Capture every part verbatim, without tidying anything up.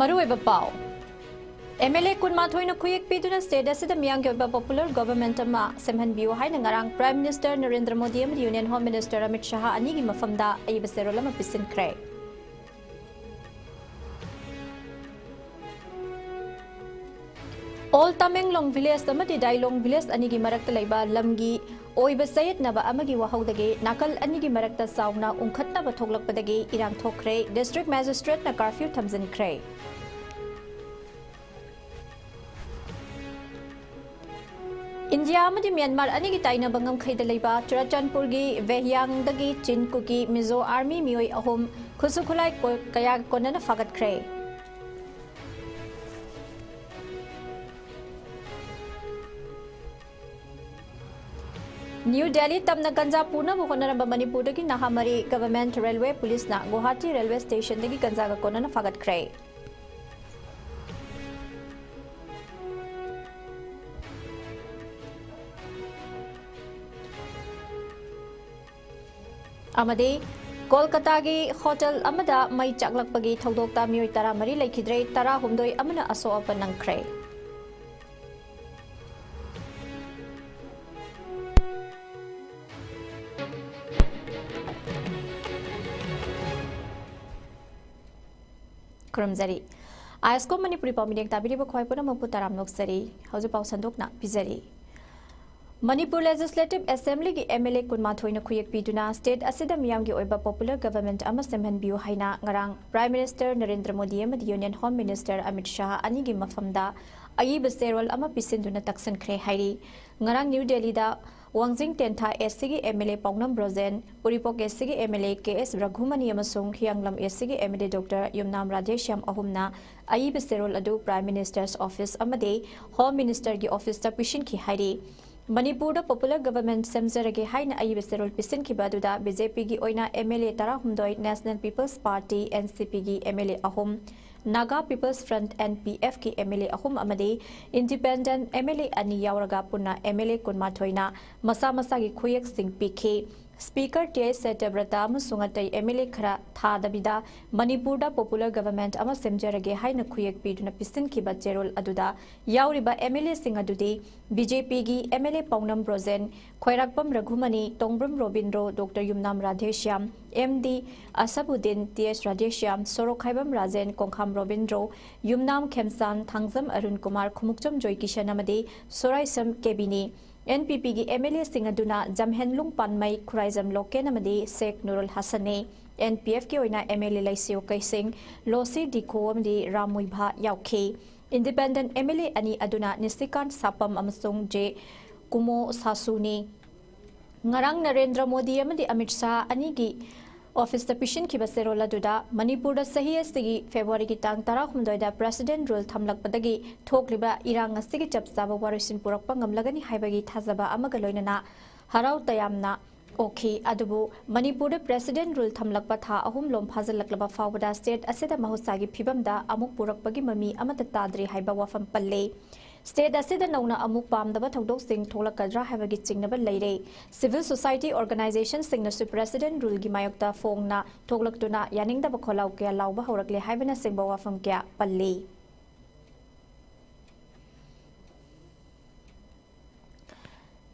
ꯃꯔꯨꯑꯣꯏꯕ ꯄꯥꯎ꯫ M L A ꯀꯨꯟꯃꯥꯊꯣꯏꯅ ꯈꯨꯌꯦꯛ ꯄꯤꯗꯨꯅ state ꯑꯁꯤꯗ ꯃꯤꯌꯥꯝꯒꯤ ꯑꯣꯏꯕ popular government ꯑꯃ ꯁꯦꯝꯍꯟꯕꯤꯌꯨ ꯍꯥꯏꯅ ꯉꯔꯥꯡ Prime Minister ꯅꯔꯦꯟꯗ꯭ꯔ ꯃꯣꯗꯤ ꯑꯃꯗꯤ Union Home Minister ꯑꯃꯤꯠ ꯁꯍꯥ ꯑꯅꯤꯒꯤ ꯃꯐꯝꯗ ꯑꯏꯕ ꯆꯦꯔꯣꯜ ꯑꯃ ꯄꯤꯁꯤꯟꯈ꯭ꯔꯦ꯫ Old Tamenglong Village ꯑꯃꯗꯤ Dailong Village ꯑꯅꯤꯒꯤ ꯃꯔꯛꯇ ꯂꯩꯕ ꯂꯝꯒꯤ ꯑꯣꯏꯕ ꯆꯌꯦꯠꯅꯕ ꯑꯃꯒꯤ ꯋꯥꯍꯧꯗꯒꯤ ꯅꯥꯀꯜ ꯑꯅꯤꯒꯤ ꯃꯔꯛꯇ ꯆꯥꯎꯅ ꯎꯪꯈꯠꯅꯕ ꯊꯣꯛꯂꯛꯄꯗꯒꯤ ꯏꯔꯥꯡ ꯊꯣꯛꯈ꯭ꯔꯦ꯫ District Magistrateꯅ curfew ꯊꯝꯖꯤꯟꯈ꯭ꯔꯦ꯫ ꯏꯟꯗꯤꯌꯥ ꯑꯃꯗꯤ ꯃ꯭ꯌꯥꯟꯃꯥꯔ ꯑꯅꯤꯒꯤ ꯇꯥꯏꯅꯕ ꯉꯝꯈꯩꯗ ꯂꯩꯕ ꯆꯨꯔꯥꯆꯥꯟꯄꯨꯔꯒꯤ ꯚꯦꯍꯤꯌꯥꯡꯗꯒꯤ ꯆꯤꯟ ꯀꯨꯀꯤ ꯃꯤꯖꯣ army ꯃꯤꯑꯣꯏ ꯑꯍꯨꯝ ꯈꯨꯠꯁꯨ ꯈꯨꯠꯂꯥꯏ ꯀꯣ-, ꯀꯌꯥ ꯀꯣꯟꯅꯅ ꯐꯥꯒꯠꯈ꯭ꯔꯦ꯫ ꯅ꯭ꯌꯨ ꯗꯦꯜꯂꯤ ꯇꯝꯅ ꯒꯟꯖꯥ ꯄꯨꯅꯕ ꯍꯣꯠꯅꯔꯝꯕ ꯃꯅꯤꯄꯨꯔꯗꯒꯤ ꯅꯍꯥ ꯃꯔꯤ government railway policeꯅ ꯒꯨꯋꯥꯍꯥꯇꯤ railway stationꯗꯒꯤ ꯒꯟꯖꯥꯒ ꯀꯣꯟꯅꯅ ꯐꯥꯒꯠꯈ꯭ꯔꯦ꯫ ꯑꯃꯗꯤ ꯀꯣꯜꯀꯇꯥꯒꯤ ꯍꯣꯇꯦꯜ ꯑꯃꯗ ꯃꯩ ꯆꯥꯛꯂꯛꯄꯒꯤ ꯊꯧꯗꯣꯛꯇ ꯃꯤꯑꯣꯏ ꯇꯔꯥꯃꯔꯤ ꯂꯩꯈꯤꯗ꯭ꯔꯦ, ꯇꯔꯥꯍꯨꯝꯗꯣꯏ ꯑꯃꯅ ꯑꯁꯣꯛ ꯑꯄꯟ ꯅꯪꯈ꯭ꯔꯦ꯫ ꯈꯨꯔꯨꯝꯖꯔꯤ꯫ ꯑꯥꯏ ꯑꯦꯁ ꯀꯣꯝ ꯃꯅꯤꯄꯨꯔꯤ ꯄꯥꯎꯃꯤ ꯇꯥꯕꯤꯔꯤꯕ ꯈ꯭ꯋꯥꯏ ꯄꯨꯝꯅꯃꯛꯄꯨ ꯇꯔꯥꯝꯅ ꯑꯣꯛꯆꯔꯤ꯫ ꯍꯧꯖꯤꯛ ꯄꯥꯎ ꯁꯟꯗꯣꯛꯅ ꯄꯤꯖꯔꯤ꯫ ꯃꯅꯤꯄꯨꯔ Legislative Assemblyꯒꯤ ꯑꯦꯝ ꯑꯦꯜ ꯑꯦ ꯀꯨꯟꯃꯥꯊꯣꯏꯅ ꯈꯨꯌꯦꯛ ꯄꯤꯗꯨꯅ state ꯑꯁꯤꯗ ꯃꯤꯌꯥꯝꯒꯤ ꯑꯣꯏꯕ popular government ꯑꯃ ꯁꯦꯝꯍꯟꯕꯤꯌꯨ ꯍꯥꯏꯅ ꯉꯔꯥꯡ Prime Minister ꯅꯔꯦꯟꯗ꯭ꯔ ꯃꯣꯗꯤ ꯑꯃꯗꯤ Union Home Minister ꯑꯃꯤꯠ ꯁꯍꯥ ꯑꯅꯤꯒꯤ ꯃꯐꯝꯗ ꯑꯏꯕ ꯆꯦꯔꯣꯜ ꯑꯃ ꯄꯤꯁꯤꯟꯗꯨꯅ ꯇꯛꯁꯤꯟꯈ꯭ꯔꯦ ꯍꯥꯏꯔꯤ꯫ ꯉꯔꯥꯡ ꯅ꯭ꯌꯨ ꯗꯦꯜꯂꯤꯗ ꯋꯥꯡꯖꯤꯡ ꯇꯦꯟꯊꯥ ꯑꯦꯁ ꯁꯤꯒꯤ ꯑꯦꯝ ꯑꯦꯜ ꯑꯦ ꯄꯥꯎꯅꯝ ꯕ꯭ꯔꯣꯖꯦꯟ, ꯎꯔꯤꯄꯣꯛ ꯑꯦꯁ ꯁꯤꯒꯤ ꯑꯦꯝ ꯑꯦꯜ ꯑꯦ ꯀꯦ ꯑꯦꯁ ꯔꯘꯨꯃꯅꯤ ꯑꯃꯁꯨꯡ ꯍꯤꯌꯥꯡꯂꯝ ꯑꯦꯁ ꯁꯤꯒꯤ ꯑꯦꯝ ꯑꯦꯜ ꯑꯦ ꯗꯣꯛꯇꯔ ꯌꯨꯝꯅꯥꯝ ꯔꯥꯙꯦꯁ꯭ꯌꯥꯝ ꯑꯍꯨꯝꯅ ꯑꯏꯕ ꯆꯦꯔꯣꯜ ꯑꯗꯨ Prime Minister's Office ꯑꯃꯗꯤ Home Ministerꯒꯤ officeꯇ ꯄꯤꯁꯤꯟꯈꯤ ꯍꯥꯏꯔꯤ꯫ ꯃꯅꯤꯄꯨꯔꯗ popular government ꯁꯦꯝꯖꯔꯒꯦ ꯍꯥꯏꯅ ꯑꯏꯕ ꯆꯦꯔꯣꯜ ꯄꯤꯁꯤꯟꯈꯤꯕ ꯑꯗꯨꯗ ꯕꯤꯖꯦꯄꯤꯒꯤ ꯑꯣꯏꯅ ꯑꯦꯝ ꯑꯦꯜ ꯑꯦ ꯇꯔꯥꯍꯨꯝꯗꯣꯏ, National People's Party, N C ꯄꯤꯒꯤ ꯑꯦꯝ ꯑꯦꯜ ꯑꯦ ꯑꯍꯨꯝ, Naga People's Front, N P ꯑꯦꯐꯀꯤ ꯑꯦꯝ ꯑꯦꯜ ꯑꯦ ꯑꯍꯨꯝ ꯑꯃꯗꯤ independent ꯑꯦꯝ ꯑꯦꯜ ꯑꯦ ꯑꯅꯤ ꯌꯥꯎꯔꯒ ꯄꯨꯟꯅ ꯑꯦꯝ ꯑꯦꯜ ꯑꯦ ꯀꯨꯟꯃꯥꯊꯣꯏꯅ ꯃꯁꯥ ꯃꯁꯥꯒꯤ ꯈꯨꯌꯦꯛꯁꯤꯡ ꯄꯤꯈꯤ꯫ ꯁ꯭ꯄꯤꯀꯔ ꯇꯤ ꯑꯩꯆ ꯁꯇ꯭ꯌꯕ꯭ꯔꯇ ꯑꯃꯁꯨꯡ ꯑꯇꯩ ꯑꯦꯝ ꯑꯦꯜ ꯑꯦ ꯈꯔ ꯊꯥꯗꯕꯤꯗ ꯃꯅꯤꯄꯨꯔꯗ ꯄꯣꯄꯨꯂꯔ ꯒꯚꯔꯟꯃꯦꯟꯠ ꯑꯃ ꯁꯦꯝꯖꯔꯒꯦ ꯍꯥꯏꯅ ꯈꯨꯌꯦꯛ ꯄꯤꯗꯨꯅ ꯄꯤꯁꯤꯟꯈꯤꯕ ꯆꯦꯔꯣꯜ ꯑꯗꯨꯗ ꯌꯥꯎꯔꯤꯕ ꯑꯦꯝ ꯑꯦꯜ ꯑꯦꯁꯤꯡ ꯑꯗꯨꯗꯤ ꯕꯤ ꯖꯦ ꯄꯤꯒꯤ ꯑꯦꯝ ꯑꯦꯜ ꯑꯦ ꯄꯥꯎꯅꯝ ꯕ꯭ꯔꯣꯖꯦꯟ, ꯈ꯭ꯋꯥꯏꯔꯥꯛꯄꯝ ꯔꯘꯨꯃꯅꯤ, ꯇꯣꯡꯕ꯭ꯔꯝ ꯔꯣꯕꯤꯟꯗ꯭ꯔꯣ, ꯗꯣꯛꯇꯔ ꯌꯨꯝꯅꯥꯝ ꯔꯥꯙꯦꯁ꯭ꯌꯥꯝ, ꯑꯦꯝ ꯗꯤ ꯑꯁꯕꯨꯗꯤꯟ, ꯇꯤ ꯑꯦꯁ ꯔꯥꯙꯦꯁ꯭ꯌꯥꯝ, ꯁꯣꯔꯣꯛꯈꯥꯏꯕꯝ ꯔꯥꯖꯦꯟ, ꯀꯣꯡꯈꯥꯝ ꯔꯣꯕꯤꯟꯗ꯭ꯔꯣ, ꯌꯨꯝꯅꯥꯝ ꯈꯦꯝꯆꯥꯟ, ꯊꯥꯡꯖꯝ ꯑꯔꯨꯟ ꯀꯨꯃꯥꯔ, ꯈꯨꯃꯨꯛꯆꯝ ꯖꯣꯏꯀꯤꯁꯟ ꯑꯃꯗꯤ ꯁꯣꯔꯥꯏꯁꯝ ꯀꯦꯕꯤꯅꯤ꯫ ꯑꯦꯟ ꯄꯤ ꯄꯤꯒꯤ ꯑꯦꯝ ꯑꯦꯜ ꯑꯦꯁꯤꯡ ꯑꯗꯨꯅ ꯖꯝꯍꯦꯟꯂꯨꯡ ꯄꯥꯟꯃꯩ, ꯈꯨꯔꯥꯏꯖꯝ ꯂꯣꯀꯦꯟ ꯑꯃꯗꯤ ꯁꯦꯈ ꯅꯨꯔꯨꯜ ꯍꯁꯟꯅꯤ꯫ ꯑꯦꯟ ꯄꯤ ꯑꯦꯐꯀꯤ ꯑꯣꯏꯅ ꯑꯦꯝ ꯑꯦꯜ ꯑꯦ ꯂꯩꯁꯤꯌꯣ ꯀꯩꯁꯤꯡ, ꯂꯣꯁꯤ ꯗꯤꯈꯣ ꯑꯃꯗꯤ ꯔꯥꯝ ꯃꯨꯏꯚꯥ ꯌꯥꯎꯈꯤ꯫ ꯏꯟꯗꯤꯄꯦꯟꯗꯦꯟꯠ ꯑꯦꯝ ꯑꯦꯜ ꯑꯦ ꯑꯅꯤ ꯑꯗꯨꯅ ꯅꯤꯁꯤꯀꯥꯟ ꯁꯥꯄꯝ ꯑꯃꯁꯨꯡ ꯖꯦ ꯀꯨꯃꯣ ꯁꯥꯁꯨꯅꯤ꯫ ꯉꯔꯥꯡ ꯅꯔꯦꯟꯗ꯭ꯔ ꯃꯣꯗꯤ ꯑꯃꯗꯤ ꯑꯃꯤꯠ ꯁꯥꯍ ꯑꯅꯤꯒꯤ ꯑꯣꯐꯤꯁꯇ ꯄꯤꯁꯤꯟꯈꯤꯕ ꯆꯦꯔꯣꯜ ꯑꯗꯨꯗ ꯃꯅꯤꯄꯨꯔꯗ ꯆꯍꯤ ꯑꯁꯤꯒꯤ ꯐꯦꯕ꯭ꯔꯨꯋꯥꯔꯤꯒꯤ ꯇꯥꯡ ꯇꯔꯥꯍꯨꯝꯗꯣꯏꯗ ꯄ꯭ꯔꯦꯁꯤꯗꯦꯟꯠ ꯔꯨꯜ ꯊꯝꯂꯛꯄꯗꯒꯤ ꯊꯣꯛꯂꯤꯕ ꯏꯔꯥꯡ ꯑꯁꯤꯒꯤ ꯆꯞ ꯆꯥꯕ ꯋꯥꯔꯣꯏꯁꯤꯟ ꯄꯨꯔꯛꯄ ꯉꯝꯂꯒꯅꯤ ꯍꯥꯏꯕꯒꯤ ꯊꯥꯖꯕ ꯑꯃꯒ ꯂꯣꯏꯅꯅ ꯍꯔꯥꯎ ꯇꯌꯥꯝꯅ ꯑꯣꯛꯈꯤ꯫ ꯑꯗꯨꯕꯨ ꯃꯅꯤꯄꯨꯔꯗ ꯄ꯭ꯔꯦꯁꯤꯗꯦꯟꯠ ꯔꯨꯜ ꯊꯝꯂꯛꯄ ꯊꯥ ꯑꯍꯨꯝ ꯂꯣꯝ ꯐꯥꯖꯤꯜꯂꯛꯂꯕ ꯐꯥꯎꯕꯗ ꯁ꯭ꯇꯦꯠ ꯑꯁꯤꯗ ꯃꯍꯧꯁꯥꯒꯤ ꯐꯤꯕꯝꯗ ꯑꯃꯨꯛ ꯄꯨꯔꯛꯄꯒꯤ ꯃꯃꯤ ꯑꯃꯠꯇ ꯇꯥꯗ꯭ꯔꯤ ꯍꯥꯏꯕ ꯋꯥꯐꯝ ꯄꯜꯂꯤ꯫ ꯁ꯭ꯇꯦꯠ ꯑꯁꯤꯗ ꯅꯧꯅ ꯑꯃꯨꯛ ꯄꯥꯝꯗꯕ ꯊꯧꯗꯣꯛꯁꯤꯡ ꯊꯣꯛꯂꯛꯀꯗ꯭ꯔꯥ ꯍꯥꯏꯕꯒꯤ ꯆꯤꯡꯅꯕ ꯂꯩꯔꯦ꯫ ꯁꯤꯚꯤꯜ ꯁꯣꯁꯥꯏꯇꯤ ꯑꯣꯔꯒꯅꯥꯏꯖꯦꯁꯟꯁꯤꯡꯅꯁꯨ ꯄ꯭ꯔꯦꯁꯤꯗꯦꯟꯠ ꯔꯨꯜꯒꯤ ꯃꯥꯌꯣꯛꯇ ꯐꯣꯡꯅ ꯊꯣꯛꯂꯛꯇꯨꯅ ꯌꯥꯅꯤꯡꯗꯕ ꯈꯣꯜꯂꯥꯎ ꯀꯌꯥ ꯂꯥꯎꯕ ꯍꯧꯔꯛꯂꯦ ꯍꯥꯏꯕꯅꯆꯤꯡꯕ ꯋꯥꯐꯝ ꯀꯌꯥ ꯄꯜꯂꯤ꯫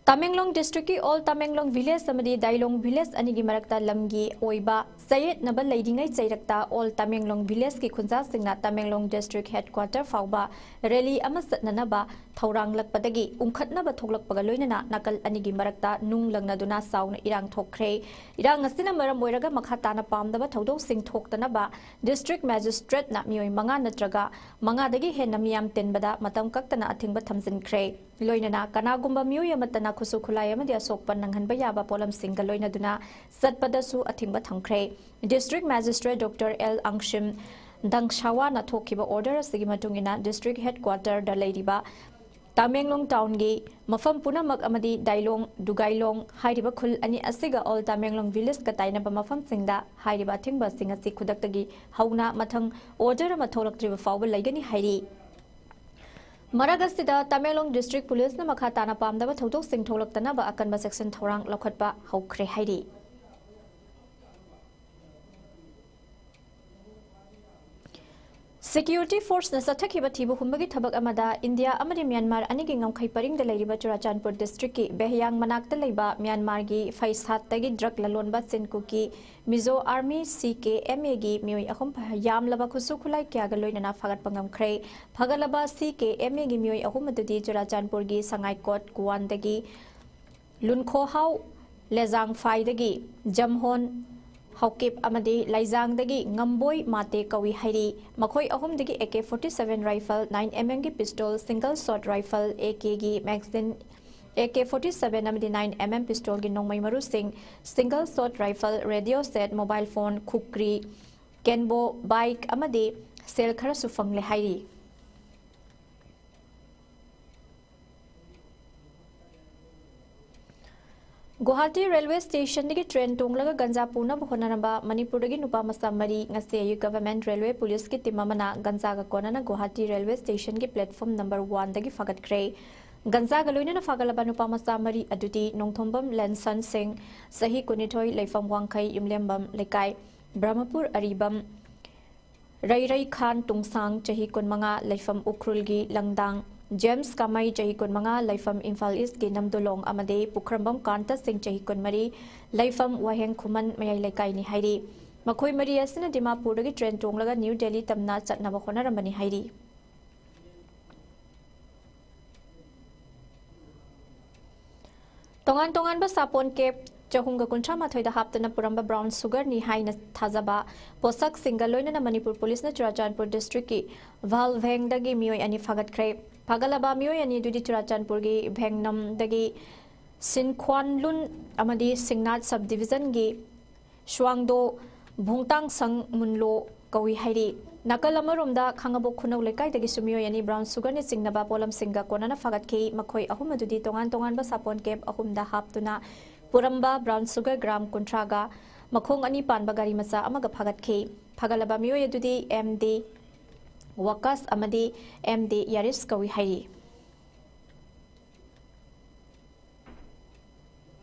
ꯇꯃꯦꯡꯂꯣꯡ ꯗꯤꯁꯇ꯭ꯔꯤꯛꯀꯤ ꯑꯣꯜ ꯇꯃꯦꯡꯂꯣꯡ ꯚꯤꯂꯦꯖ ꯑꯃꯗꯤ ꯗꯥꯏꯂꯣꯡ ꯚꯤꯂꯦꯖ ꯑꯅꯤꯒꯤ ꯃꯔꯛꯇ ꯂꯝꯒꯤ ꯑꯣꯏꯕ ꯆꯌꯦꯠꯅꯕ ꯂꯩꯔꯤꯉꯩ ꯆꯩꯔꯛꯇ ꯑꯣꯜ ꯇꯃꯦꯡꯂꯣꯡ ꯚꯤꯂꯦꯖꯀꯤ ꯈꯨꯟꯖꯥꯁꯤꯡꯅ ꯇꯃꯦꯡꯂꯣꯡ ꯗꯤꯁꯇ꯭ꯔꯤꯛ ꯍꯦꯗꯀ꯭ꯋꯥꯇꯔ ꯐꯥꯎꯕ ꯔꯦꯂꯤ ꯑꯃ ꯆꯠꯅꯅꯕ ꯊꯧꯔꯥꯡꯂꯛꯄꯗꯒꯤ ꯎꯪꯈꯠꯅꯕ ꯊꯣꯛꯂꯛꯄꯒ ꯂꯣꯏꯅꯅ ꯅꯥꯀꯜ ꯑꯅꯤꯒꯤ ꯃꯔꯛꯇ ꯅꯨꯡ ꯂꯪꯅꯗꯨꯅ ꯆꯥꯎꯅ ꯏꯔꯥꯡ ꯊꯣꯛꯈ꯭ꯔꯦ꯫ ꯏꯔꯥꯡ ꯑꯁꯤꯅ ꯃꯔꯝ ꯑꯣꯏꯔꯒ ꯃꯈꯥ ꯇꯥꯅ ꯄꯥꯝꯗꯕ ꯊꯧꯗꯣꯛꯁꯤꯡ ꯊꯣꯛꯇꯅꯕ ꯗꯤꯁꯇ꯭ꯔꯤꯛ ꯃꯦꯖꯤꯁꯇ꯭ꯔꯦꯠꯅ ꯃꯤꯑꯣꯏ ꯃꯉꯥ ꯅꯠꯇ꯭ꯔꯒ ꯃꯉꯥꯗꯒꯤ ꯍꯦꯟꯅ ꯃꯤꯌꯥꯝ ꯇꯤꯟꯕꯗ ꯃꯇꯝ ꯀꯛꯇꯅ ꯑꯊꯤꯡꯕ ꯊꯝꯖꯤꯟꯈ꯭ꯔꯦ꯫ ꯂꯣꯏꯅꯅ ꯀꯅꯥꯒꯨꯝꯕ ꯃꯤꯑꯣꯏ ꯑꯃꯠꯇꯅ ꯈꯨꯠꯁꯨ ꯈꯨꯠꯂꯥꯏ ꯑꯃꯗꯤ ꯑꯁꯣꯛꯄ ꯅꯪꯍꯟꯕ ꯌꯥꯕ ꯄꯣꯠꯂꯝꯁꯤꯡꯒ ꯂꯣꯏꯅꯗꯨꯅ ꯆꯠꯄꯗꯁꯨ ꯑꯊꯤꯡꯕ ꯊꯝꯈ꯭ꯔꯦ꯫ ꯗꯤꯁꯇ꯭ꯔꯤꯛ ꯃꯦꯖꯤꯁꯇ꯭ꯔꯦꯠ ꯗꯣꯛꯇꯔ ꯑꯦꯜ ꯑꯪꯁꯤꯝ ꯗꯪꯁꯥꯋꯥꯅ ꯊꯣꯛꯈꯤꯕ ꯑꯣꯔꯗꯔ ꯑꯁꯤꯒꯤ ꯃꯇꯨꯡ ꯏꯟꯅ ꯗꯤꯁꯇ꯭ꯔꯤꯛ ꯍꯦꯗꯀ꯭ꯋꯥꯇꯔꯗ ꯂꯩꯔꯤꯕ ꯇꯃꯦꯡꯂꯣꯡ ꯇꯥꯎꯟꯒꯤ ꯃꯐꯝ ꯄꯨꯝꯅꯃꯛ ꯑꯃꯗꯤ ꯗꯥꯏꯂꯣꯡ, ꯗꯨꯒꯥꯏꯂꯣꯡ ꯍꯥꯏꯔꯤꯕ ꯈꯨꯜ ꯑꯅꯤ ꯑꯁꯤꯒ ꯑꯣꯜ ꯇꯃꯦꯡꯂꯣꯡ ꯚꯤꯂꯦꯖꯀ ꯇꯥꯏꯅꯕ ꯃꯐꯝꯁꯤꯡꯗ ꯍꯥꯏꯔꯤꯕ ꯑꯊꯤꯡꯕꯁꯤꯡ ꯑꯁꯤ ꯈꯨꯗꯛꯇꯒꯤ ꯍꯧꯅ ꯃꯊꯪ ꯑꯣꯔꯗꯔ ꯑꯃ ꯊꯣꯛꯂꯛꯇ꯭ꯔꯤꯕ ꯐꯥꯎꯕ ꯂꯩꯒꯅꯤ ꯍꯥꯏꯔꯤ꯫ ꯃꯔꯛ ꯑꯁꯤꯗ ꯇꯃꯦꯡꯂꯣꯡ ꯗꯤꯁꯇ꯭ꯔꯤꯛ ꯄꯨꯂꯤꯁꯅ ꯃꯈꯥ ꯇꯥꯅ ꯄꯥꯝꯗꯕ ꯊꯧꯗꯣꯛꯁꯤꯡ ꯊꯣꯛꯂꯛꯇꯅꯕ ꯑꯀꯟꯕ ꯆꯦꯛꯁꯤꯟ ꯊꯧꯔꯥꯡ ꯂꯧꯈꯠꯄ ꯍꯧꯈ꯭ꯔꯦ ꯍꯥꯏꯔꯤ꯫ ꯁꯦꯀ꯭ꯌꯨꯔꯤꯇꯤ ꯐꯣꯔꯁꯅ ꯆꯠꯊꯈꯤꯕ ꯊꯤꯕ ꯍꯨꯝꯕꯒꯤ ꯊꯕꯛ ꯑꯃꯗ ꯏꯟꯗꯤꯌꯥ ꯑꯃꯗꯤ ꯃ꯭ꯌꯥꯟꯃꯥꯔ ꯑꯅꯤꯒꯤ ꯉꯝꯈꯩ ꯄꯔꯤꯡꯗ ꯂꯩꯔꯤꯕ ꯆꯨꯔꯥꯆꯥꯟꯄꯨꯔ ꯗꯤꯁꯇ꯭ꯔꯤꯛꯀꯤ ꯕꯦꯍꯌꯥꯡ ꯃꯅꯥꯛꯇ ꯂꯩꯕ ꯃ꯭ꯌꯥꯟꯃꯥꯔꯒꯤ ꯐꯩꯁꯥꯠꯇꯒꯤ ꯗ꯭ꯔꯒ ꯂꯂꯣꯟꯕ ꯆꯤꯟꯀꯨꯀꯤ ꯃꯤꯖꯣ ꯑꯥꯔꯃꯤ ꯁꯤ ꯀꯦ ꯑꯦꯝ ꯑꯦꯒꯤ ꯃꯤꯑꯣꯏ ꯑꯍꯨꯝ ꯌꯥꯝꯂꯕ ꯈꯨꯠꯁꯨ ꯈꯨꯠꯂꯥꯏ ꯀꯌꯥꯒ ꯂꯣꯏꯅꯅ ꯐꯥꯒꯠꯄ ꯉꯝꯈ꯭ꯔꯦ꯫ ꯐꯒꯠꯂꯕ ꯁꯤ ꯀꯦ ꯑꯦꯝ ꯑꯦꯒꯤ ꯃꯤꯑꯣꯏ ꯑꯍꯨꯝ ꯑꯗꯨꯗꯤ ꯆꯨꯔꯥꯆꯥꯟꯄꯨꯔꯒꯤ ꯁꯉꯥꯏꯀꯣꯠ ꯀꯨꯋꯥꯟꯗꯒꯤ ꯂꯨꯟꯈꯣꯍꯥꯎ ꯂꯦꯖꯥꯡꯐꯥꯏꯗꯒꯤ ꯖꯝꯍꯣꯟ ꯍꯧꯀꯤꯞ ꯑꯃꯗꯤ ꯂꯩꯖꯥꯡꯗꯒꯤ ꯉꯝꯕꯣꯏ ꯃꯥꯇꯦ ꯀꯧꯏ ꯍꯥꯏꯔꯤ꯫ ꯃꯈꯣꯏ ꯑꯍꯨꯝꯗꯒꯤ A K forty seven rifle, nine M ꯑꯦꯝꯒꯤ pistol, single shot rifle, A ꯀꯦꯒꯤ magazine, A K forty seven ꯑꯃꯗꯤ ꯅꯥꯏꯟ ꯑꯦꯝ ꯑꯦꯝ ꯄꯤꯁꯇꯣꯜꯒꯤ ꯅꯣꯡꯃꯩ ꯃꯔꯨꯁꯤꯡ, single shot rifle, radio set, mobile phone, ꯈꯨꯀ꯭ꯔꯤ, ꯀꯦꯟꯕꯣ ꯕꯥꯏꯛ ꯑꯃꯗꯤ ꯁꯦꯜ ꯈꯔꯁꯨ ꯐꯪꯂꯦ ꯍꯥꯏꯔꯤ꯫ ꯒꯨꯋꯥꯍꯥꯇꯤ ꯔꯦꯜꯋꯦ ꯁ꯭ꯇꯦꯁꯟꯗꯒꯤ ꯇ꯭ꯔꯦꯟ ꯇꯣꯡꯂꯒ ꯒꯟꯖꯥ ꯄꯨꯅꯕ ꯍꯣꯠꯅꯔꯝꯕ ꯃꯅꯤꯄꯨꯔꯗꯒꯤ ꯅꯨꯄꯥ ꯃꯆꯥ ꯃꯔꯤ ꯉꯁꯤ ꯑꯌꯨꯛ ꯒꯚꯔꯟꯃꯦꯟꯠ ꯔꯦꯜꯋꯦ ꯄꯨꯂꯤꯁꯀꯤ ꯇꯤꯝ ꯑꯃꯅ ꯒꯟꯖꯥꯒ ꯀꯣꯟꯅꯅ ꯒꯨꯋꯥꯍꯥꯇꯤ ꯔꯦꯜꯋꯦ ꯁ꯭ꯇꯦꯁꯟꯒꯤ ꯄ꯭ꯂꯦꯠꯐꯣꯔꯝ ꯅꯝꯕꯔ ꯋꯥꯟꯗꯒꯤ ꯐꯥꯒꯠꯈ꯭ꯔꯦ꯫ ꯒꯟꯖꯥꯒ ꯂꯣꯏꯅꯅ ꯐꯥꯒꯠꯂꯕ ꯅꯨꯄꯥ ꯃꯆꯥ ꯃꯔꯤ ꯑꯗꯨꯗꯤ ꯅꯣꯡꯊꯣꯝꯕꯝ ꯂꯦꯟꯁꯟ ꯁꯤꯡ, ꯆꯍꯤ ꯀꯨꯟꯅꯤꯊꯣꯏ, ꯂꯩꯐꯝ ꯋꯥꯡꯈꯩ, ꯌꯨꯝꯂꯦꯝꯕꯝ ꯂꯩꯀꯥꯏ, ꯕ꯭ꯔꯍꯃꯄꯨꯔ ꯑꯔꯤꯕꯝ, ꯔꯩꯔꯩ ꯈꯥꯟ ꯇꯨꯡꯁꯥꯡ, ꯆꯍꯤ ꯀꯨꯟꯃꯉꯥ, ꯂꯩꯐꯝ ꯎꯈ꯭ꯔꯨꯜꯒꯤ ꯂꯪꯗꯥꯡ, ꯖꯦꯝꯁ ꯀꯥꯃꯩ, ꯆꯍꯤ ꯀꯨꯟꯃꯉꯥ, ꯂꯩꯐꯝ ꯏꯝꯐꯥꯜ ꯏꯁ꯭ꯠꯀꯤ ꯅꯝꯗꯨꯂꯣꯡ ꯑꯃꯗꯤ ꯄꯨꯈ꯭ꯔꯝꯕꯝ ꯀꯥꯟꯇ ꯁꯤꯡ, ꯆꯍꯤ ꯀꯨꯟꯃꯔꯤ, ꯂꯩꯐꯝ ꯋꯥꯍꯦꯡ ꯈꯨꯃꯟ ꯃꯌꯥꯏ ꯂꯩꯀꯥꯏꯅꯤ ꯍꯥꯏꯔꯤ꯫ ꯃꯈꯣꯏ ꯃꯔꯤ ꯑꯁꯤꯅ ꯗꯤꯃꯥꯄꯨꯔꯗꯒꯤ ꯇ꯭ꯔꯦꯟ ꯇꯣꯡꯂꯒ ꯅ꯭ꯌꯨ ꯗꯦꯜꯂꯤ ꯇꯝꯅ ꯆꯠꯅꯕ ꯍꯣꯠꯅꯔꯝꯕꯅꯤ ꯍꯥꯏꯔꯤ꯫ ꯇꯣꯉꯥꯟ ꯇꯣꯉꯥꯟꯕ ꯁꯥꯄꯣꯟ ꯀꯦꯞ ꯆꯍꯨꯝꯒ ꯀꯨꯟꯊ꯭ꯔꯥ ꯃꯥꯊꯣꯏꯗ ꯍꯥꯞꯇꯨꯅ ꯄꯨꯔꯝꯕ ꯕ꯭ꯔꯥꯎꯟ ꯁꯨꯒꯔꯅꯤ ꯍꯥꯏꯅ ꯊꯥꯖꯕ ꯄꯣꯠꯁꯛꯁꯤꯡꯒ ꯂꯣꯏꯅꯅ ꯃꯅꯤꯄꯨꯔ ꯄꯨꯂꯤꯁꯅ ꯆꯨꯔꯥꯆꯥꯟꯄꯨꯔ ꯗꯤꯁꯇ꯭ꯔꯤꯛꯀꯤ ꯚꯥꯜꯚꯦꯡꯗꯒꯤ ꯃꯤꯑꯣꯏ ꯑꯅꯤ ꯐꯥꯒꯠꯈ꯭ꯔꯦ꯫ ꯐꯥꯒꯠꯂꯕ ꯃꯤꯑꯣꯏ ꯑꯅꯤ ꯑꯗꯨꯗꯤ ꯆꯨꯔꯥꯆꯥꯟꯄꯨꯔꯒꯤ ꯚꯦꯡꯅꯝꯗꯒꯤ ꯁꯤꯟꯈ꯭ꯋꯥꯟꯂꯨꯟ ꯑꯃꯗꯤ ꯁꯤꯡꯅꯥꯠ ꯁꯕ ꯗꯤꯕꯤꯖꯟꯒꯤ ꯁ꯭ꯋꯥꯡꯗꯣ ꯚꯨꯡꯇꯥꯡꯁꯪ ꯃꯨꯟꯂꯣ ꯀꯧꯏ ꯍꯥꯏꯔꯤ꯫ ꯅꯥꯀꯜ ꯑꯃꯔꯣꯝꯗ ꯈꯥꯉꯕꯣꯛ ꯈꯨꯅꯧ ꯂꯩꯀꯥꯏꯗꯒꯤꯁꯨ ꯃꯤꯑꯣꯏ ꯑꯅꯤ ꯕ꯭ꯔꯥꯎꯟ ꯁꯨꯒꯔꯅ ꯆꯤꯡꯅꯕ ꯄꯣꯠꯂꯝꯁꯤꯡꯒ ꯀꯣꯟꯅꯅ ꯐꯥꯒꯠꯈꯤ꯫ ꯃꯈꯣꯏ ꯑꯍꯨꯝ ꯑꯗꯨꯗꯤ ꯇꯣꯉꯥꯟ ꯇꯣꯉꯥꯟꯕ ꯁꯥꯄꯣꯟ ꯀꯦꯞ ꯑꯍꯨꯝꯗ ꯍꯥꯞꯇꯨꯅ ꯄꯨꯔꯝꯕ ꯕ꯭ꯔꯥꯎꯟ ꯁꯨꯒꯔ ꯒ꯭ꯔꯥꯝ ꯀꯨꯟꯊ꯭ꯔꯥꯒ ꯃꯈꯣꯡ ꯑꯅꯤ ꯄꯥꯟꯕ ꯒꯥꯔꯤ ꯃꯆꯥ ꯑꯃꯒ ꯐꯥꯒꯠꯈꯤ꯫ ꯐꯥꯒꯠꯂꯕ ꯃꯤꯑꯣꯏ ꯑꯗꯨꯗꯤ ꯑꯦꯝ ꯗꯤ ꯋꯥꯀꯥꯁ ꯑꯃꯗꯤ ꯑꯦꯝ ꯗꯤ ꯌꯥꯔꯤꯁ ꯀꯧꯏ ꯍꯥꯏꯔꯤ꯫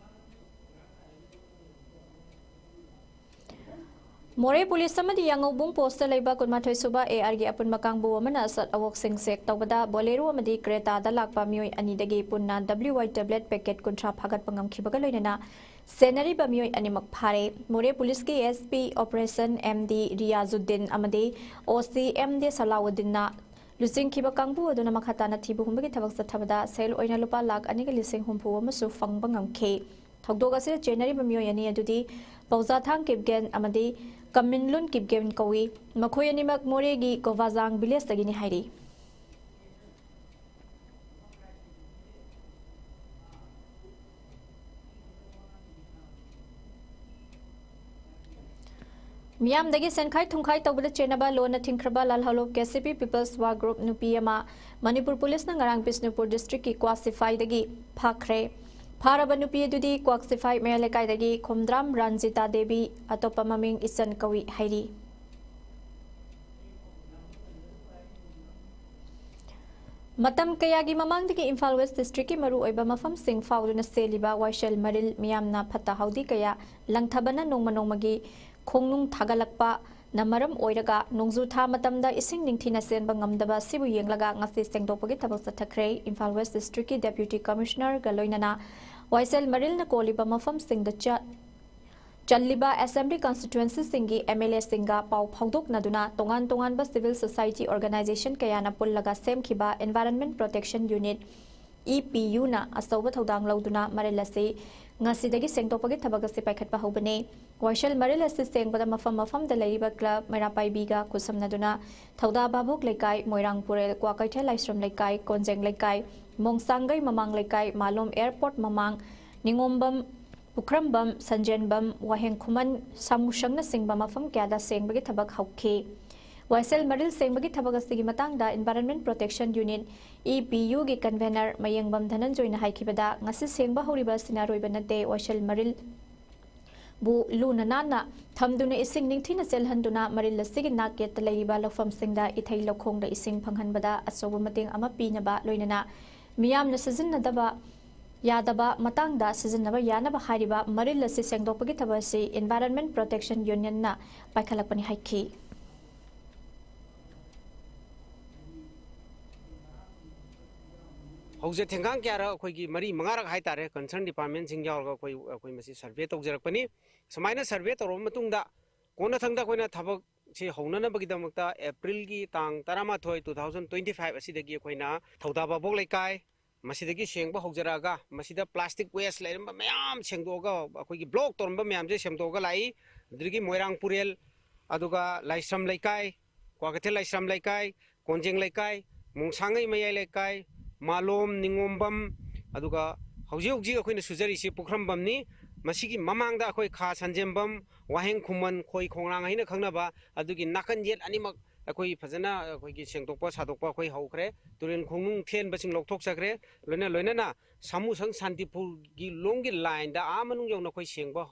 ꯃꯣꯔꯦ ꯄꯨꯂꯤꯁ ꯑꯃꯗꯤ ꯌꯥꯉꯧꯕꯨꯡ ꯄꯣꯁꯇ ꯂꯩꯕ ꯀꯨꯟꯃꯥꯊꯣꯏ ꯁꯨꯕ ꯑꯦ ꯑꯥꯔꯒꯤ ꯑꯄꯨꯟꯕ ꯀꯥꯡꯕꯨ ꯑꯃꯅ ꯑꯆꯠ ꯑꯋꯣꯛꯁꯤꯡ ꯆꯦꯛ ꯇꯧꯕꯗ ꯕꯣꯂꯦꯔꯣ ꯑꯃꯗꯤ ꯀ꯭ꯔꯦꯇꯥꯗ ꯂꯥꯛꯄ ꯃꯤꯑꯣꯏ ꯑꯅꯤꯗꯒꯤ ꯄꯨꯟꯅ ꯗꯕ꯭ꯂꯤꯎ ꯋꯥꯏ ꯇꯦꯕ꯭ꯂꯦꯠ ꯄꯦꯀꯦꯠ ꯀꯨꯟꯊ꯭ꯔꯥ ꯐꯥꯒꯠꯄ ꯉꯝꯈꯤꯕꯒ ꯂꯣꯏꯅꯅ ꯁꯦꯟꯅꯔꯤꯕ ꯃꯤꯑꯣꯏ ꯑꯅꯤꯃꯛ ꯐꯥꯔꯦ꯫ ꯃꯣꯔꯦ ꯄꯨꯂꯤꯁꯀꯤ S P operation M D Riyazuddin ꯑꯃꯗꯤ ꯑꯣ ꯁꯤ ꯑꯦꯝ ꯗꯤ ꯁꯂꯥꯎꯗꯤꯟꯅ ꯂꯨꯆꯤꯡꯈꯤꯕ ꯀꯥꯡꯕꯨ ꯑꯗꯨꯅ ꯃꯈꯥ ꯇꯥꯅ ꯊꯤꯕ ꯍꯨꯝꯕꯒꯤ ꯊꯕꯛ ꯆꯠꯊꯕꯗ ꯁꯦꯜ ꯑꯣꯏꯅ ꯂꯨꯄꯥ ꯂꯥꯈ ꯑꯅꯤꯒ ꯂꯤꯁꯤꯡ ꯍꯨꯝꯐꯨ ꯑꯃꯁꯨ ꯐꯪꯕ ꯉꯝꯈꯤ꯫ ꯊꯧꯗꯣꯛ ꯑꯁꯤꯗ ꯆꯦꯟꯅꯔꯤꯕ ꯃꯤꯑꯣꯏ ꯑꯅꯤ ꯑꯗꯨꯗꯤ ꯄꯧꯖꯥꯊꯥꯡ ꯀꯤꯞꯒꯦꯟ ꯑꯃꯗꯤ ꯀꯃꯤꯟꯂꯨꯟ ꯀꯤꯞꯒꯦꯟ ꯀꯧꯏ꯫ ꯃꯈꯣꯏ ꯑꯅꯤꯃꯛ ꯃꯣꯔꯦꯒꯤ ꯒꯣꯚꯥꯖꯥꯡ ꯚꯤꯂꯦꯖꯇꯒꯤꯅꯤ ꯍꯥꯏꯔꯤ꯫ ꯃꯤꯌꯥꯝꯗꯒꯤ ꯁꯦꯟꯈꯥꯏ ꯊꯨꯝꯈꯥꯏ ꯇꯧꯕꯗ ꯆꯦꯟꯅꯕ ꯂꯣꯟꯅ ꯊꯤꯡꯈ꯭ꯔꯕ ꯂꯥꯜꯍꯧꯂꯨꯞ ꯀꯦ ꯁꯤ ꯄꯤ ꯄꯤꯄꯜꯁ ꯋꯥꯔ ꯒ꯭ꯔꯨꯞ ꯅꯨꯄꯤ ꯑꯃ ꯃꯅꯤꯄꯨꯔ ꯄꯨꯂꯤꯁꯅ ꯉꯔꯥꯡ ꯕꯤꯁꯅꯨꯄꯨꯔ ꯗꯤꯁꯇ꯭ꯔꯤꯛꯀꯤ ꯀ꯭ꯋꯥꯁꯤꯐꯥꯏꯗꯒꯤ ꯐꯥꯈ꯭ꯔꯦ꯫ ꯐꯥꯔꯕ ꯅꯨꯄꯤ ꯑꯗꯨꯗꯤ ꯀ꯭ꯋꯥꯛꯁꯤꯐꯥꯏ ꯃꯌꯥꯏ ꯂꯩꯀꯥꯏꯗꯒꯤ ꯈꯣꯝꯗ꯭ꯔꯥꯝ ꯔꯟꯖꯤꯇꯥ ꯗꯦꯕꯤ, ꯑꯇꯣꯞꯄ ꯃꯃꯤꯡ ꯏꯆꯟ ꯀꯧꯏ ꯍꯥꯏꯔꯤ꯫ ꯃꯇꯝ ꯀꯌꯥꯒꯤ ꯃꯃꯥꯡꯗꯒꯤ ꯏꯝꯐꯥꯜ ꯋꯦꯁ ꯗꯤꯁꯇ꯭ꯔꯤꯛꯀꯤ ꯃꯔꯨꯑꯣꯏꯕ ꯃꯐꯝꯁꯤꯡ ꯐꯥꯎꯗꯨꯅ ꯆꯦꯜꯂꯤꯕ ꯋꯥꯏꯁꯦꯜ ꯃꯔꯤꯜ ꯃꯤꯌꯥꯝꯅ ꯐꯠꯇ ꯍꯥꯎꯗꯤ ꯀꯌꯥ ꯂꯪꯊꯕꯅ ꯅꯣꯡꯃ ꯅꯣꯡꯃꯒꯤ ꯈꯣꯡꯅꯨꯡ ꯊꯥꯒꯠꯂꯛꯄꯅ ꯃꯔꯝ ꯑꯣꯏꯔꯒ ꯅꯣꯡꯖꯨ ꯊꯥ ꯃꯇꯝꯗ ꯏꯁꯤꯡ ꯅꯤꯡꯊꯤꯅ ꯆꯦꯟꯕ ꯉꯝꯗꯕ ꯑꯁꯤꯕꯨ ꯌꯦꯡꯂꯒ ꯉꯁꯤ ꯁꯦꯡꯗꯣꯛꯄꯒꯤ ꯊꯕꯛ ꯆꯠꯊꯈ꯭ꯔꯦ꯫ ꯏꯝꯐꯥꯜ ꯋꯦꯁ ꯗꯤꯁꯇ꯭ꯔꯤꯛꯀꯤ ꯗꯦꯄ꯭ꯌꯨꯇꯤ ꯀꯃꯤꯁꯅꯔꯒ ꯂꯣꯏꯅꯅ ꯋꯥꯏꯁꯦꯜ ꯃꯔꯤꯜꯅ ꯀꯣꯜꯂꯤꯕ ꯃꯐꯝꯁꯤꯡꯗ ꯆ-, ꯆꯜꯂꯤꯕ ꯑꯦꯁꯦꯝꯕ꯭ꯂꯤ ꯀꯟꯁꯇꯤꯇ꯭ꯋꯦꯟꯁꯤꯁꯤꯡꯒꯤ ꯑꯦꯝ ꯑꯦꯜ ꯑꯦꯁꯤꯡꯒ ꯄꯥꯎ ꯐꯥꯎꯗꯣꯛꯅꯗꯨꯅ ꯇꯣꯉꯥꯟ ꯇꯣꯉꯥꯟꯕ ꯁꯤꯚꯤꯜ ꯁꯣꯁꯥꯏꯇꯤ ꯑꯣꯔꯒꯅꯥꯏꯖꯦꯁꯟ ꯀꯌꯥꯅ ꯄꯨꯜꯂꯒ ꯁꯦꯝꯈꯤꯕ ꯏꯟꯚꯥꯏꯔꯟꯃꯦꯟꯠ ꯄ꯭ꯔꯣꯇꯦꯛꯁꯟ ꯌꯨꯅꯤꯠ, ꯏ ꯄꯤ ꯌꯨꯅ ꯑꯆꯧꯕ ꯊꯧꯗꯥꯡ ꯂꯧꯗꯨꯅ ꯃꯔꯤꯜ ꯑꯁꯤ ꯉꯁꯤꯗꯒꯤ ꯁꯦꯡꯗꯣꯛꯄꯒꯤ ꯊꯕꯛ ꯑꯁꯤ ꯄꯥꯏꯈꯠꯄ ꯍꯧꯕꯅꯤ꯫ ꯋꯥꯏꯁꯦꯜ ꯃꯔꯤꯜ ꯑꯁꯤ ꯁꯦꯡꯕꯗ ꯃꯐꯝ ꯃꯐꯝꯗ ꯂꯩꯔꯤꯕ ꯀ꯭ꯂꯕ, ꯃꯩꯔꯥ ꯄꯥꯏꯕꯤꯒ ꯈꯨꯠꯁꯝꯅꯗꯨꯅ ꯊꯧꯗꯥ ꯚꯥꯕꯣꯛ ꯂꯩꯀꯥꯏ, ꯃꯣꯏꯔꯥꯡ ꯄꯨꯔꯦꯜ, ꯀ꯭ꯋꯥꯀꯩꯊꯦꯜ ꯂꯥꯏꯁ꯭ꯔꯝ ꯂꯩꯀꯥꯏ, ꯀꯣꯟꯖꯦꯡ ꯂꯩꯀꯥꯏ, ꯃꯣꯡꯁꯥꯡꯒꯩ ꯃꯃꯥꯡ ꯂꯩꯀꯥꯏ, ꯃꯥꯂꯣꯝ ꯑꯦꯌꯔꯄꯣꯔꯠ ꯃꯃꯥꯡ, ꯅꯤꯉꯣꯝꯕꯝ, ꯄꯨꯈ꯭ꯔꯝꯕꯝ, ꯁꯟꯖꯦꯟꯕꯝ, ꯋꯥꯍꯦꯡ ꯈꯨꯃꯟ, ꯁꯥꯃꯨꯁꯪꯅꯆꯤꯡꯕ ꯃꯐꯝ ꯀꯌꯥꯗ ꯁꯦꯡꯕꯒꯤ ꯊꯕꯛ ꯍꯧꯈꯤ꯫ ꯋꯥꯏꯁꯦꯜ ꯃꯔꯤꯜ ꯁꯦꯡꯕꯒꯤ ꯊꯕꯛ ꯑꯁꯤꯒꯤ ꯃꯇꯥꯡꯗ ꯏꯟꯚꯥꯏꯔꯟꯃꯦꯟꯠ ꯄ꯭ꯔꯣꯇꯦꯛꯁꯟ ꯌꯨꯅꯤꯠ, ꯏ ꯄꯤ ꯌꯨꯒꯤ ꯀꯟꯚꯦꯅꯔ ꯃꯌꯦꯡꯕꯝ ꯙꯅꯟꯖꯣꯏꯅ ꯍꯥꯏꯈꯤꯕꯗ, ꯉꯁꯤ ꯁꯦꯡꯕ ꯍꯧꯔꯤꯕ ꯑꯁꯤꯅ ꯑꯔꯣꯏꯕ ꯅꯠꯇꯦ꯫ ꯋꯥꯏꯁꯦꯜ ꯃꯔꯤꯜ ꯕꯨ ꯂꯨꯅ ꯅꯥꯟꯅ ꯊꯝꯗꯨꯅ ꯏꯁꯤꯡ ꯅꯤꯡꯊꯤꯅ ꯆꯦꯜꯍꯟꯗꯨꯅ ꯃꯔꯤꯜ ꯑꯁꯤꯒꯤ ꯅꯥꯛ ꯌꯦꯠꯇ ꯂꯩꯔꯤꯕ ꯂꯧꯐꯝꯁꯤꯡꯗ ꯏꯊꯩ ꯂꯧꯈꯣꯡꯗ ꯏꯁꯤꯡ ꯐꯪꯍꯟꯕꯗ ꯑꯆꯧꯕ ꯃꯇꯦꯡ ꯑꯃ ꯄꯤꯅꯕ ꯂꯣꯏꯅꯅ ꯃꯤꯌꯥꯝꯅ ꯁꯤꯖꯤꯟꯅꯗꯕ ꯌꯥꯗꯕ ꯃꯇꯥꯡꯗ ꯁꯤꯖꯤꯟꯅꯕ ꯌꯥꯅꯕ ꯍꯥꯏꯔꯤꯕ ꯃꯔꯤꯜ ꯑꯁꯤ ꯁꯦꯡꯗꯣꯛꯄꯒꯤ ꯊꯕꯛ ꯑꯁꯤ Environment Protection Unionꯅ ꯄꯥꯏꯈꯠꯂꯛꯄꯅꯤ ꯍꯥꯏꯈꯤ꯫ ꯍꯧꯖꯤꯛ ꯊꯦꯡꯒꯥꯡ ꯀꯌꯥꯔꯛ ꯑꯩꯈꯣꯏꯒꯤ ꯃꯔꯤ ꯃꯉꯥꯔꯛ ꯍꯥꯏꯇꯥꯔꯦ, concern departmentꯁꯤꯡ ꯌꯥꯎꯔꯒ ꯑꯩꯈꯣꯏ, ꯑꯩꯈꯣꯏ ꯃꯁꯤ survey ꯇꯧꯖꯔꯛꯄꯅꯤ꯫ ꯁꯨꯃꯥꯏꯅ survey ꯇꯧꯔꯕ ꯃꯇꯨꯡꯗ ꯀꯣꯟꯅꯊꯪꯗ ꯑꯩꯈꯣꯏꯅ ꯊꯕꯛꯁꯤ ꯍꯧꯅꯅꯕꯒꯤꯗꯃꯛꯇ Aprilꯒꯤ ꯇꯥꯡ ꯇꯔꯥꯃꯥꯊꯣꯏ, two thousand twenty five ꯑꯁꯤꯗꯒꯤ ꯑꯩꯈꯣꯏꯅ ꯊꯧꯗꯥ ꯚꯥꯕꯣꯛ ꯂꯩꯀꯥꯏ, ꯃꯁꯤꯗꯒꯤ ꯁꯦꯡꯕ ꯍꯧꯖꯔꯛꯑꯒ ꯃꯁꯤꯗ plastic waste ꯂꯩꯔꯝꯕ ꯃꯌꯥꯝ ꯁꯦꯡꯗꯣꯛꯑꯒ ꯑꯩꯈꯣꯏꯒꯤ block ꯇꯧꯔꯝꯕ ꯃꯌꯥꯝꯁꯦ ꯁꯦꯡꯗꯣꯛꯑꯒ ꯂꯥꯛꯏ꯫ ꯑꯗꯨꯗꯒꯤ ꯃꯣꯏꯔꯥꯡ ꯄꯨꯔꯦꯜ, ꯑꯗꯨꯒ ꯂꯥꯏꯁ꯭ꯔꯝ ꯂꯩꯀꯥꯏ, ꯀ꯭ꯋꯥꯀꯩꯊꯦꯜ ꯂꯥꯏꯁ꯭ꯔꯝ ꯂꯩꯀꯥꯏ, ꯀꯣꯟꯖꯦꯡ ꯂꯩꯀꯥꯏ, ꯃꯣꯡꯁꯥꯡꯉꯩ ꯃꯌꯥꯏ ꯂꯩꯀꯥꯏ, ꯃꯥꯂꯣꯝ, ꯅꯤꯉꯣꯝꯕꯝ, ꯑꯗꯨꯒ ꯍꯧꯖꯤꯛ ꯍꯧꯖꯤꯛ ꯑꯩꯈꯣꯏꯅ ꯁꯨꯖꯔꯤꯁꯤ ꯄꯨꯈ꯭ꯔꯝꯕꯝꯅꯤ꯫ ꯃꯁꯤꯒꯤ ꯃꯃꯥꯡꯗ ꯑꯩꯈꯣꯏ ꯈꯥ ꯁꯟꯖꯦꯝꯕꯝ, ꯋꯥꯍꯦꯡ ꯈꯨꯃꯟ, ꯈꯣꯏ ꯈꯣꯡꯅꯥꯡ ꯍꯥꯏꯅ ꯈꯪꯅꯕ, ꯑꯗꯨꯒꯤ ꯅꯥꯀꯟ ꯌꯦꯠ ꯑꯅꯤꯃꯛ ꯑꯩꯈꯣꯏ ꯐꯖꯅ ꯑꯩꯈꯣꯏꯒꯤ ꯁꯦꯡꯗꯣꯛꯄ ꯁꯥꯗꯣꯛꯄ ꯑꯩꯈꯣꯏ ꯍꯧꯈ꯭ꯔꯦ꯫ ꯇꯨꯔꯦꯜ ꯈꯣꯡꯅꯨꯡ ꯊꯦꯟꯕꯁꯤꯡ ꯂꯧꯊꯣꯛꯆꯈ꯭ꯔꯦ꯫ ꯂꯣꯏꯅ ꯂꯣꯏꯅꯅ ꯁꯥꯃꯨꯁꯪ ꯁꯥꯟꯇꯤꯄꯨꯔꯒꯤ ꯂꯣꯝꯒꯤ lineꯗ ꯑꯥ ꯃꯅꯨꯡ ꯌꯧꯅ ꯑꯩꯈꯣꯏ ꯁꯦꯡꯕ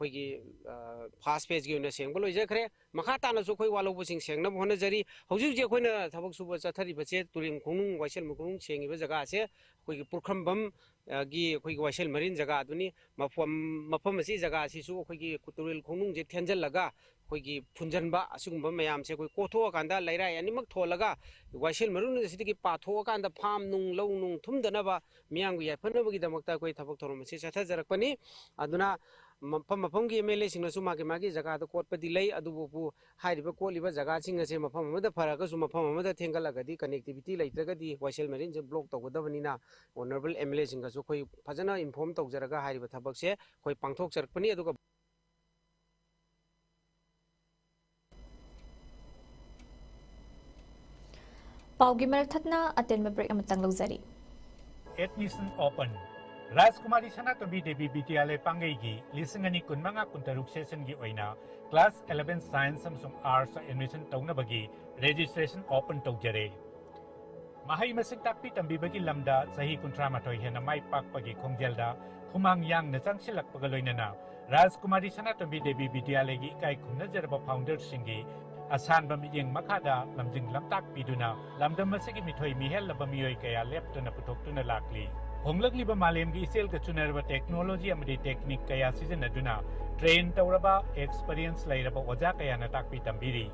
ꯑꯩꯈꯣꯏꯒꯤ, ꯑ, first phaseꯀꯤ ꯑꯣꯏꯅ ꯁꯦꯡꯕ ꯂꯣꯏꯖꯈ꯭ꯔꯦ꯫ ꯃꯈꯥ ꯇꯥꯅꯁꯨ ꯑꯩꯈꯣꯏ ꯋꯥꯠꯍꯧꯕꯁꯤꯡ ꯁꯦꯡꯅꯕ ꯍꯣꯠꯅꯖꯔꯤ꯫ ꯍꯧꯖꯤꯛ ꯍꯧꯖꯤꯛ ꯑꯩꯈꯣꯏꯅ ꯊꯕꯛ ꯁꯨꯕ ꯆꯠꯊꯔꯤꯕꯁꯦ ꯇꯨꯔꯦꯜ ꯈꯣꯡꯅꯨꯡ, ꯋꯥꯏꯁꯦꯜ ꯃꯈꯣꯡꯅꯨꯡ ꯁꯦꯡꯉꯤꯕ ꯖꯒꯥꯁꯦ ꯑꯩꯈꯣꯏꯒꯤ ꯄꯨꯈ꯭ꯔꯝꯕꯝ, ꯑ, ꯒꯤ ꯑꯩꯈꯣꯏꯒꯤ ꯋꯥꯏꯁꯦꯜ ꯃꯔꯤꯟ ꯖꯒꯥ ꯑꯗꯨꯅꯤ꯫ ꯃꯐꯝ, ꯃꯐꯝ ꯑꯁꯤ, ꯖꯒꯥ ꯑꯁꯤꯁꯨ ꯑꯩꯈꯣꯏꯒꯤ ꯇꯨꯔꯦꯜ ꯈꯣꯡꯅꯨꯡꯁꯦ ꯊꯦꯟꯖꯜꯂꯒ ꯑꯩꯈꯣꯏꯒꯤ ꯐꯨꯟꯖꯟꯕ ꯑꯁꯤꯒꯨꯝꯕ ꯃꯌꯥꯝꯁꯦ ꯑꯩꯈꯣꯏ ꯀꯣꯊꯣꯛꯑꯀꯥꯟꯗ ꯂꯩꯔꯥꯏ ꯑꯅꯤꯃꯛ ꯊꯣꯜꯂꯒ ꯋꯥꯏꯁꯦꯜ ꯃꯔꯤꯟ ꯑꯁꯤꯗꯒꯤ ꯄꯥꯊꯣꯛꯑꯀꯥꯟꯗ farm ꯅꯨꯡ, ꯂꯧ ꯅꯨꯡ ꯊꯨꯝꯗꯅꯕ ꯃꯤꯌꯥꯝꯒꯤ ꯌꯥꯏꯐꯅꯕꯒꯤꯗꯃꯛꯇ ꯑꯩꯈꯣꯏ ꯊꯕꯛ ꯊꯧꯔꯝ ꯑꯁꯤ ꯆꯠꯊꯖꯔꯛꯄꯅꯤ꯫ ꯑꯗꯨꯅ ꯃꯐꯝ ꯃꯐꯝꯒꯤ MLAꯁꯤꯡꯅꯁꯨ ꯃꯥꯒꯤ ꯃꯥꯒꯤ ꯖꯒꯥꯗ ꯀꯣꯠꯄꯗꯤ ꯂꯩ, ꯑꯗꯨꯕꯨ ꯍꯥꯏꯔꯤꯕ ꯀꯣꯠꯂꯤꯕ ꯖꯒꯥꯁꯤꯡ ꯑꯁꯦ ꯃꯐꯝ ꯑꯃꯗ ꯐꯔꯒꯁꯨ ꯃꯐꯝ ꯑꯃꯗ ꯊꯦꯡꯒꯠꯂꯒꯗꯤ connectivity ꯂꯩꯇ꯭ꯔꯒꯗꯤ ꯋꯥꯏꯁꯦꯜ ꯃꯔꯤꯟꯁꯦ block ꯇꯧꯒꯗꯕꯅꯤꯅ honourable MLAꯁꯤꯡꯒꯁꯨ ꯑꯩꯈꯣꯏ ꯐꯖꯅ inform ꯇꯧꯖꯔꯒ ꯍꯥꯏꯔꯤꯕ ꯊꯕꯛꯁꯦ ꯑꯩꯈꯣꯏ ꯄꯥꯡꯊꯣꯛꯆꯔꯛꯄꯅꯤ꯫ ꯑꯗꯨꯒ ꯄꯥꯎꯒꯤ ꯃꯔꯛ ꯊꯠꯅ ꯑꯇꯦꯟꯕ break ꯑꯃꯇꯪ ꯂꯧꯖꯔꯤ꯫ Admission open꯫ ꯔꯥꯖꯀꯨꯃꯥꯔꯤ ꯁꯅꯥꯇꯣꯝꯕꯤ ꯗꯦꯕꯤ ꯕꯤꯗ꯭ꯌꯥꯂꯌ ꯄꯥꯡꯒꯩꯒꯤ ꯂꯤꯁꯤꯡ ꯑꯅꯤ ꯀꯨꯟꯃꯉꯥ ꯀꯨꯟꯇꯔꯨꯛ sessionꯒꯤ ꯑꯣꯏꯅ class eleven science ꯑꯃꯁꯨꯡ arts admission ꯇꯧꯅꯕꯒꯤ registration open ꯇꯧꯖꯔꯦ꯫ ꯃꯍꯩ ꯃꯁꯤꯡ ꯇꯥꯛꯄꯤ ꯇꯝꯕꯤꯕꯒꯤ ꯂꯝꯗ ꯆꯍꯤ ꯀꯨꯟꯊ꯭ꯔꯥ ꯃꯥꯊꯣꯏ ꯍꯦꯟꯅ ꯃꯥꯏ ꯄꯥꯛꯄꯒꯤ ꯈꯣꯡꯖꯦꯜꯗ ꯈꯨꯃꯥꯡ ꯌꯥꯡꯅ ꯆꯪꯁꯤꯜꯂꯛꯄꯒ ꯂꯣꯏꯅꯅ ꯔꯥꯖꯀꯨꯃꯥꯔꯤ ꯁꯅꯥꯇꯣꯝꯕꯤ ꯗꯦꯕꯤ ꯕꯤꯗ꯭ꯌꯥꯂꯌꯒꯤ ꯏꯀꯥꯏ ꯈꯨꯝꯅꯖꯔꯕ founderꯁꯤꯡꯒꯤ ꯑꯁꯥꯟꯕ ꯃꯤꯠꯌꯦꯡ ꯃꯈꯥꯗ ꯂꯝꯖꯤꯡ ꯂꯝꯇꯥꯛꯄꯤꯗꯨꯅ ꯂꯝꯗꯝ ꯑꯁꯤꯒꯤ ꯃꯤꯊꯣꯏ ꯃꯤꯍꯦꯜꯂꯕ ꯃꯤꯑꯣꯏ ꯀꯌꯥ ꯂꯦꯞꯇꯅ ꯄꯨꯊꯣꯛꯇꯨꯅ ꯂꯥꯛꯂꯤ꯫ ꯍꯣꯡꯂꯛꯂꯤꯕ ꯃꯥꯂꯦꯝꯒꯤ ꯏꯆꯦꯜꯒ ꯆꯨꯅꯔꯕ technology ꯑꯃꯗꯤ technique ꯀꯌꯥ ꯁꯤꯖꯤꯟꯅꯗꯨꯅ train ꯇꯧꯔꯕ, experience ꯂꯩꯔꯕ ꯑꯣꯖꯥ ꯀꯌꯥꯅ ꯇꯥꯛꯄꯤ ꯇꯝꯕꯤꯔꯤ꯫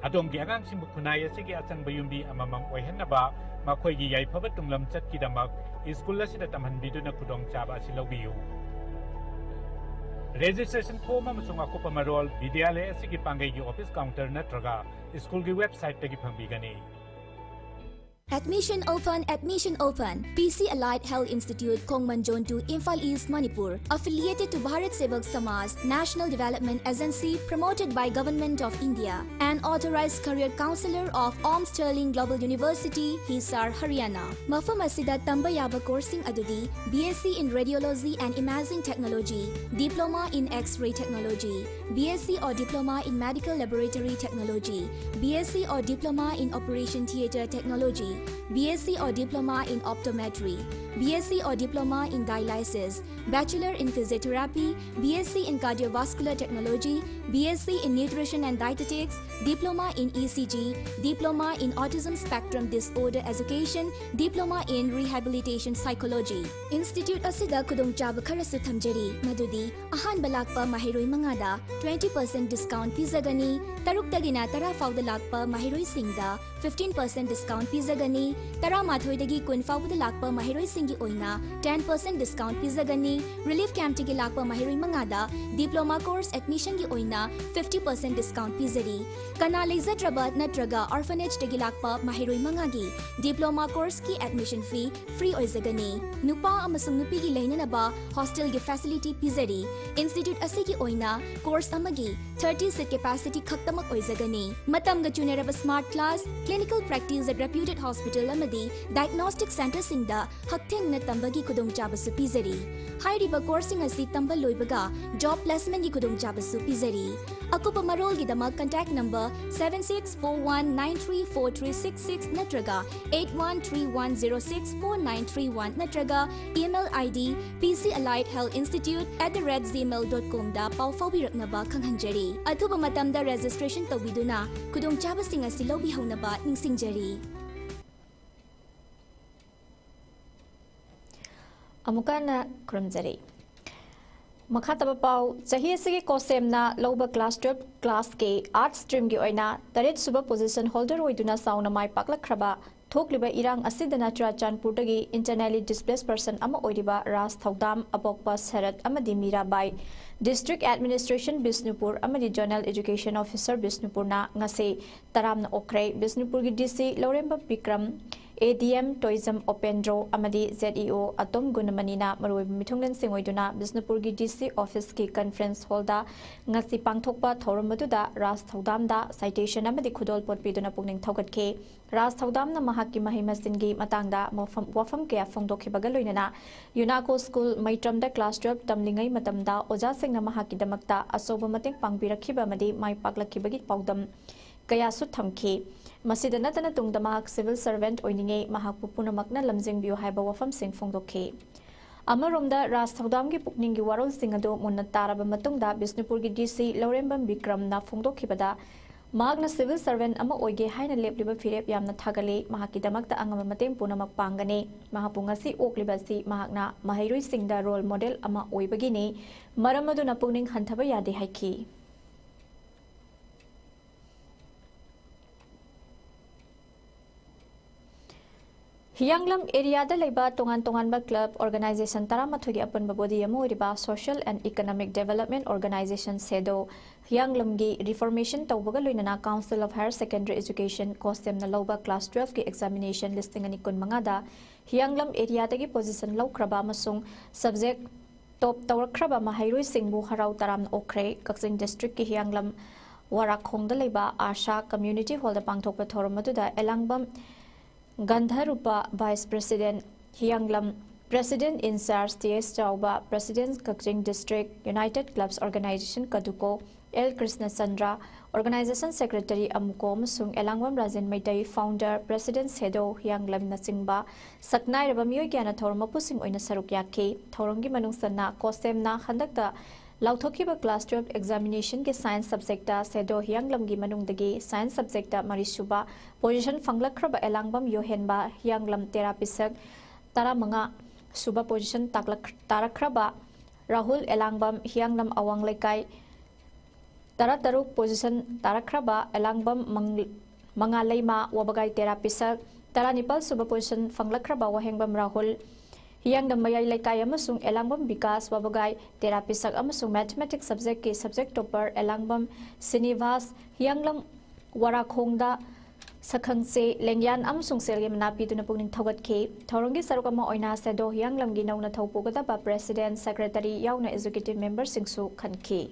ꯑꯗꯣꯝꯒꯤ ꯑꯉꯥꯡꯁꯤꯡꯕꯨ ꯈꯨꯟꯅꯥꯏ ꯑꯁꯤꯒꯤ ꯑꯆꯪꯕ ꯌꯨꯝꯕꯤ ꯑꯃꯃꯝ ꯑꯣꯏꯍꯟꯅꯕ ꯃꯈꯣꯏꯒꯤ ꯌꯥꯏꯐꯕ ꯇꯨꯡꯂꯝꯆꯠꯀꯤꯗꯃꯛ ꯁ꯭ꯀꯨꯜ ꯑꯁꯤꯗ ꯇꯝꯍꯟꯕꯤꯗꯨꯅ ꯈꯨꯗꯣꯡꯆꯥꯕ ꯑꯁꯤ ꯂꯧꯕꯤꯌꯨ꯫ Registration form ꯑꯃꯁꯨꯡ ꯑꯀꯨꯞꯄ ꯃꯔꯣꯜ ꯕꯤꯗ꯭ꯌꯥꯂꯌ ꯑꯁꯤꯒꯤ ꯄꯥꯡꯒꯩꯒꯤ office counter ꯅꯠꯇ꯭ꯔꯒ ꯁ꯭ꯀꯨꯜꯒꯤ websiteꯇꯒꯤ ꯐꯪꯕꯤꯒꯅꯤ꯫ Admission open, admission open. P C Allied Health Institute, Khongman Zone two, Imphal East, Manipur. Affiliated to Bharat Sevak Samaj, National Development Agency, promoted by Government of India. An authorized career counselor of Om Sterling Global University, Hisar, Haryana. ꯃꯐꯝ ꯑꯁꯤꯗ ꯇꯝꯕ ꯌꯥꯕ courseꯁꯤꯡ ꯑꯗꯨꯗꯤ B S C in Radiology and Imaging Technology, Diploma in X-ray Technology, B S c or Diploma in Medical Laboratory Technology, B S c or Diploma in Operation Theatre Technology, B S c or Diploma in Optometry, B S c or Diploma in Dialysis, Bachelor in Physiotherapy, B S c in Cardiovascular Technology, B S c in Nutrition and Dietetics, Diploma in E C G, Diploma in Autism Spectrum Disorder Education, Diploma in Rehabilitation Psychology. Institute ꯑꯁꯤꯗ ꯈꯨꯗꯣꯡꯆꯥꯕ ꯈꯔꯁꯨ ꯊꯝꯖꯔꯤ, ꯃꯗꯨꯗꯤ ꯑꯍꯥꯟꯕ ꯂꯥꯛꯄ ꯃꯍꯩꯔꯣꯏ ꯃꯉꯥꯗ twenty percent discount ꯄꯤꯖꯒꯅꯤ, ꯇꯔꯨꯛꯇꯒꯤꯅ ꯇꯔꯥ ꯐꯥꯎꯗ ꯂꯥꯛꯄ ꯃꯍꯩꯔꯣꯏꯁꯤꯡꯗ fifteen percent discount ꯄꯤꯖꯒꯅꯤ, ꯇꯔꯥꯃꯥꯊꯣꯏꯗꯒꯤ ꯀꯨꯟ ꯐꯥꯎꯕꯗ ꯂꯥꯛꯄ ꯃꯍꯩꯔꯣꯏꯁꯤꯡꯒꯤ ꯑꯣꯏꯅ ten percent discount ꯄꯤꯖꯒꯅꯤ, relief campꯇꯒꯤ ꯂꯥꯛꯄ ꯃꯍꯩꯔꯣꯏ ꯃꯉꯥꯗ diploma course admissionꯒꯤ ꯑꯣꯏꯅ fifty percent discount ꯄꯤꯖꯔꯤ꯫ ꯀꯅꯥ ꯂꯩꯖꯗ꯭ꯔꯕ ꯅꯠꯇ꯭ꯔꯒ orphanageꯇꯒꯤ ꯂꯥꯛꯄ ꯃꯍꯩꯔꯣꯏ ꯃꯉꯥꯒꯤ diploma courseꯀꯤ admission fee free ꯑꯣꯏꯖꯒꯅꯤ꯫ ꯅꯨꯄꯥ ꯑꯃꯁꯨꯡ ꯅꯨꯄꯤꯒꯤ ꯂꯩꯅꯅꯕ hostelꯒꯤ facility ꯄꯤꯖꯔꯤ꯫ Institute ꯑꯁꯤꯒꯤ ꯑꯣꯏꯅ course ꯑꯃꯒꯤ thirty seat capacity ꯈꯛꯇꯃꯛ ꯑꯣꯏꯖꯒꯅꯤ꯫ ꯃꯇꯝꯒ ꯆꯨꯅꯔꯕ smart class, clinical practice at reputed hospital ꯑꯃꯗꯤ diagnostic centreꯁꯤꯡꯗ ꯍꯛꯊꯦꯡꯅꯅ ꯇꯝꯕꯒꯤ ꯈꯨꯗꯣꯡꯆꯥꯕꯁꯨ ꯄꯤꯖꯔꯤ꯫ ꯍꯥꯏꯔꯤꯕ courseꯁꯤꯡ ꯑꯁꯤ ꯇꯝꯕ ꯂꯣꯏꯕꯒ job placementꯀꯤ ꯈꯨꯗꯣꯡꯆꯥꯕꯁꯨ ꯄꯤꯖꯔꯤ꯫ ꯑꯀꯨꯞꯄ ꯃꯔꯣꯜꯒꯤꯗꯃꯛ contact number seven six four one nine three four three six six ꯅꯠꯇ꯭ꯔꯒ eight one three one zero six four nine three one ꯅꯠꯇ꯭ꯔꯒ email ID pcalliedhealthinstitute at the rate gmail dot comꯗ ꯄꯥꯎ ꯐꯥꯎꯕꯤꯔꯛꯅꯕ ꯈꯪꯍꯟꯖꯔꯤ꯫ ꯑꯊꯨꯕ ꯃꯇꯝꯗ registration ꯇꯧꯕꯤꯗꯨꯅ ꯈꯨꯗꯣꯡꯆꯥꯕꯁꯤꯡ ꯑꯁꯤ ꯂꯧꯕꯤꯍꯧꯅꯕ ꯅꯤꯡꯁꯤꯡꯖꯔꯤ꯫ ꯑꯃꯨꯛꯀ ꯍꯟꯅ ꯈꯨꯔꯨꯝꯖꯔꯤ꯫ ꯃꯈꯥ ꯇꯥꯕ ꯄꯥꯎ, ꯆꯍꯤ ꯑꯁꯤꯒꯤ COHSEMꯅ ꯂꯧꯕ class twelve classꯀꯤ arts streamꯒꯤ ꯑꯣꯏꯅ ꯇꯔꯦꯠ ꯁꯨꯕ position holder ꯑꯣꯏꯗꯨꯅ ꯆꯥꯎꯅ ꯃꯥꯏ ꯄꯥꯛꯂꯛꯈ꯭ꯔꯕ ꯊꯣꯛꯂꯤꯕ ꯏꯔꯥꯡ ꯑꯁꯤꯗꯅ ꯆꯨꯔꯥꯆꯥꯟꯄꯨꯔꯗꯒꯤ internally displaced person ꯑꯃ ꯑꯣꯏꯔꯤꯕ ꯔꯥꯖ ꯊꯧꯗꯥꯝ, ꯑꯄꯣꯛꯄ ꯁꯔꯠ ꯑꯃꯗꯤ ꯃꯤꯔꯥꯕꯥꯏ, District Administration ꯕꯤꯁꯅꯨꯄꯨꯔ ꯑꯃꯗꯤ Zonal Education Officer ꯕꯤꯁꯅꯨꯄꯨꯔꯅ ꯉꯁꯤ ꯇꯔꯥꯝꯅ ꯑꯣꯛꯈ꯭ꯔꯦ꯫ ꯕꯤꯁꯅꯨꯄꯨꯔꯒꯤ DC ꯂꯧꯔꯦꯝꯕꯝ ꯕꯤꯀ꯭ꯔꯝ, ADM Tourism ꯎꯄꯦꯟꯗ꯭ꯔꯣ ꯑꯃꯗꯤ ZEO ꯑꯇꯣꯝ ꯒꯨꯅꯃꯅꯤꯅ ꯃꯔꯨꯑꯣꯏꯕ ꯃꯤꯊꯨꯡꯂꯦꯟꯁꯤꯡ ꯑꯣꯏꯗꯨꯅ ꯕꯤꯁꯅꯨꯄꯨꯔꯒꯤ DC officeꯀꯤ conference hallꯗ ꯉꯁꯤ ꯄꯥꯡꯊꯣꯛꯄ ꯊꯧꯔꯝ ꯑꯗꯨꯗ ꯔꯥꯖ ꯊꯧꯗꯥꯝꯗ citation ꯑꯃꯗꯤ ꯈꯨꯗꯣꯜꯄꯣꯠ ꯄꯤꯗꯨꯅ ꯄꯨꯛꯅꯤꯡ ꯊꯧꯒꯠꯈꯤ꯫ ꯔꯥꯖ ꯊꯧꯗꯥꯝꯅ ꯃꯍꯥꯛꯀꯤ ꯃꯍꯩ ꯃꯁꯤꯡꯒꯤ ꯃꯇꯥꯡꯗ ꯃꯐꯝ, ꯋꯥꯐꯝ ꯀꯌꯥ ꯐꯣꯡꯗꯣꯛꯈꯤꯕꯒ ꯂꯣꯏꯅꯅ UNACO School ꯃꯩꯇ꯭ꯔꯝꯗ class twelve ꯇꯝꯂꯤꯉꯩ ꯃꯇꯝꯗ ꯑꯣꯖꯥꯁꯤꯡꯅ ꯃꯍꯥꯛꯀꯤꯗꯃꯛꯇ ꯑꯆꯧꯕ ꯃꯇꯦꯡ ꯄꯥꯡꯕꯤꯔꯛꯈꯤꯕ ꯑꯃꯗꯤ ꯃꯥꯏ ꯄꯥꯛꯂꯛꯈꯤꯕꯒꯤ ꯄꯥꯎꯗꯝ ꯀꯌꯥꯁꯨ ꯊꯝꯈꯤ꯫ ꯃꯁꯤꯗ ꯅꯠꯇꯅ ꯇꯨꯡꯗ ꯃꯍꯥꯛ civil servant ꯑꯣꯏꯅꯤꯡꯉꯦ, ꯃꯍꯥꯛꯄꯨ ꯄꯨꯝꯅꯃꯛꯅ ꯂꯝꯖꯤꯡꯕꯤꯌꯨ ꯍꯥꯏꯕ ꯋꯥꯐꯝꯁꯤꯡ ꯐꯣꯡꯗꯣꯛꯈꯤ꯫ ꯑꯃꯔꯣꯝꯗ ꯔꯥꯖ ꯊꯧꯗꯥꯝꯒꯤ ꯄꯨꯛꯅꯤꯡꯒꯤ ꯋꯥꯔꯣꯜꯁꯤꯡ ꯑꯗꯨ ꯃꯨꯟꯅ ꯇꯥꯔꯕ ꯃꯇꯨꯡꯗ ꯕꯤꯁꯅꯨꯄꯨꯔꯒꯤ DC ꯂꯧꯔꯦꯝꯕꯝ ꯕꯤꯀ꯭ꯔꯝꯅ ꯐꯣꯡꯗꯣꯛꯈꯤꯕꯗ, ꯃꯍꯥꯛꯅ civil servant ꯑꯃ ꯑꯣꯏꯒꯦ ꯍꯥꯏꯅ ꯂꯦꯞꯂꯤꯕ ꯐꯤꯔꯦꯞ ꯌꯥꯝꯅ ꯊꯥꯒꯠꯂꯤ꯫ ꯃꯍꯥꯛꯀꯤꯗꯃꯛꯇ ꯑꯉꯝꯕ ꯃꯇꯦꯡ ꯄꯨꯝꯅꯃꯛ ꯄꯥꯡꯒꯅꯤ꯫ ꯃꯍꯥꯛꯄꯨ ꯉꯁꯤ ꯑꯣꯛꯂꯤꯕ ꯑꯁꯤ ꯃꯍꯥꯛꯅ ꯃꯍꯩꯔꯣꯏꯁꯤꯡꯗ role model ꯑꯃ ꯑꯣꯏꯕꯒꯤꯅꯤ꯫ ꯃꯔꯝ ꯑꯗꯨꯅ ꯄꯨꯛꯅꯤꯡ ꯍꯟꯊꯕ ꯌꯥꯗꯦ ꯍꯥꯏꯈꯤ꯫ ꯍꯤꯌꯥꯡꯂꯝ areaꯗ ꯂꯩꯕ ꯇꯣꯉꯥꯟ ꯇꯣꯉꯥꯟꯕ club, organisation ꯇꯔꯥꯃꯥꯊꯣꯏꯒꯤ ꯑꯄꯨꯟꯕ body ꯑꯃ ꯑꯣꯏꯔꯤꯕ Social and Economic Development Organisation, ꯁꯦꯗꯣ, ꯍꯤꯌꯥꯡꯂꯝꯒꯤ reformation ꯇꯧꯕꯒ ꯂꯣꯏꯅꯅ Council of Higher Secondary Education, COHSEMꯅ ꯂꯧꯕ class twelveꯀꯤ examination ꯂꯤꯁꯤꯡ ꯑꯅꯤ ꯀꯨꯟꯃꯉꯥꯗ ꯍꯤꯌꯥꯡꯂꯝ areaꯗꯒꯤ position ꯂꯧꯈ꯭ꯔꯕ ꯑꯃꯁꯨꯡ subject top ꯇꯧꯔꯛꯈ꯭ꯔꯕ ꯃꯍꯩꯔꯣꯏꯁꯤꯡꯕꯨ ꯍꯔꯥꯎ ꯇꯔꯥꯝꯅ ꯑꯣꯛꯈ꯭ꯔꯦ꯫ ꯀꯛꯆꯤꯡ districtꯀꯤ ꯍꯤꯌꯥꯡꯂꯝ ꯋꯥꯔꯥꯈꯣꯡꯗ ꯂꯩꯕ ꯑꯥꯔꯁꯥ community hallꯗ ꯄꯥꯡꯊꯣꯛꯄ ꯊꯧꯔꯝ ꯑꯗꯨꯗ Elangbam Gandhrup, Vice President Hiyanglam, President in Charge T S Chaoba, President Kakching District United Clubs Organization ꯀꯗꯨꯀꯣ, L Krishnachandra, Organization Secretary Amuko ꯑꯃꯁꯨꯡ ꯑꯦꯂꯥꯡꯕꯝ ꯔꯥꯖꯦꯟ ꯃꯩꯇꯩ, Founder, President ꯁꯦꯗꯣ ꯍꯤꯌꯥꯡꯂꯝꯅꯆꯤꯡꯕ ꯁꯛꯅꯥꯏꯔꯕ ꯃꯤꯑꯣꯏ ꯀꯌꯥꯅ ꯊꯧꯔꯝ ꯃꯄꯨꯁꯤꯡ ꯑꯣꯏꯅ ꯁꯔꯨꯛ ꯌꯥꯈꯤ꯫ ꯊꯧꯔꯝꯒꯤ ꯃꯅꯨꯡ ꯆꯟꯅ ꯀꯣꯁꯦꯝꯅ ꯍꯟꯗꯛꯇ ꯂꯥꯎꯊꯣꯛꯈꯤꯕ class twelve examination ꯒꯤ Science subject ꯇ ꯁꯦꯗꯣ ꯍꯤꯌꯥꯡꯂꯝꯒꯤ ꯃꯅꯨꯡꯗꯒꯤ Science subject ꯇ ꯃꯔꯤꯁꯨꯕ position ꯐꯪꯂꯛꯈ꯭ꯔꯕ ꯑꯦꯂꯥꯡꯕꯝ ꯌꯣꯍꯦꯟꯕ ꯍꯤꯌꯥꯡꯂꯝ ꯇꯦꯔꯥ ꯄꯤꯁꯛ, ꯇꯔꯥꯃꯉꯥ ꯁꯨꯕ position ꯇꯥꯛꯂꯛ-, ꯇꯥꯔꯛꯈ꯭ꯔꯕ ꯔꯥꯍꯨꯜ ꯑꯦꯂꯥꯡꯕꯝ ꯍꯤꯌꯥꯡꯂꯝ ꯑꯋꯥꯡ ꯂꯩꯀꯥꯏ, ꯇꯔꯥꯇꯔꯨꯛ position ꯇꯥꯔꯛꯈ꯭ꯔꯕ ꯑꯦꯂꯥꯡꯕꯝ ꯃꯪ-, ꯃꯉꯥꯂꯩꯃ ꯋꯥꯕꯒꯥꯏ ꯇꯦꯔꯥ ꯄꯤꯁꯛ, ꯇꯔꯥꯅꯤꯄꯥꯜ ꯁꯨꯕ position ꯐꯪꯂꯛꯈ꯭ꯔꯕ ꯋꯥꯍꯦꯡꯕꯝ ꯔꯥꯍꯨꯜ ꯍꯤꯌꯥꯡꯂꯝ ꯃꯌꯥꯏ ꯂꯩꯀꯥꯏ ꯑꯃꯁꯨꯡ ꯑꯦꯂꯥꯡꯕꯝ ꯕꯤꯀꯥꯁ ꯋꯥꯕꯒꯥꯏ ꯇꯦꯔꯥ ꯄꯤꯁꯛ ꯑꯃꯁꯨꯡ Mathematics subject ꯀꯤ subject topper ꯑꯦꯂꯥꯡꯕꯝ ꯁꯤꯅꯤꯚꯥꯁ ꯍꯤꯌꯥꯡꯂꯝ ꯋꯥꯔꯥꯈꯣꯡꯗ ꯁꯛꯈꯪꯆꯦ, ꯂꯦꯡꯌꯥꯟ ꯑꯃꯁꯨꯡ ꯁꯦꯜꯒꯤ ꯃꯅꯥ ꯄꯤꯗꯨꯅ ꯄꯨꯛꯅꯤꯡ ꯊꯧꯒꯠꯈꯤ꯫ ꯊꯧꯔꯝꯒꯤ ꯁꯔꯨꯛ ꯑꯃ ꯑꯣꯏꯅ ꯁꯦꯗꯣ ꯍꯤꯌꯥꯡꯂꯝꯒꯤ ꯅꯧꯅ ꯊꯧ ꯄꯨꯒꯗꯕ President, Secretary ꯌꯥꯎꯅ Executive Member ꯁꯤꯡꯁꯨ ꯈꯟꯈꯤ꯫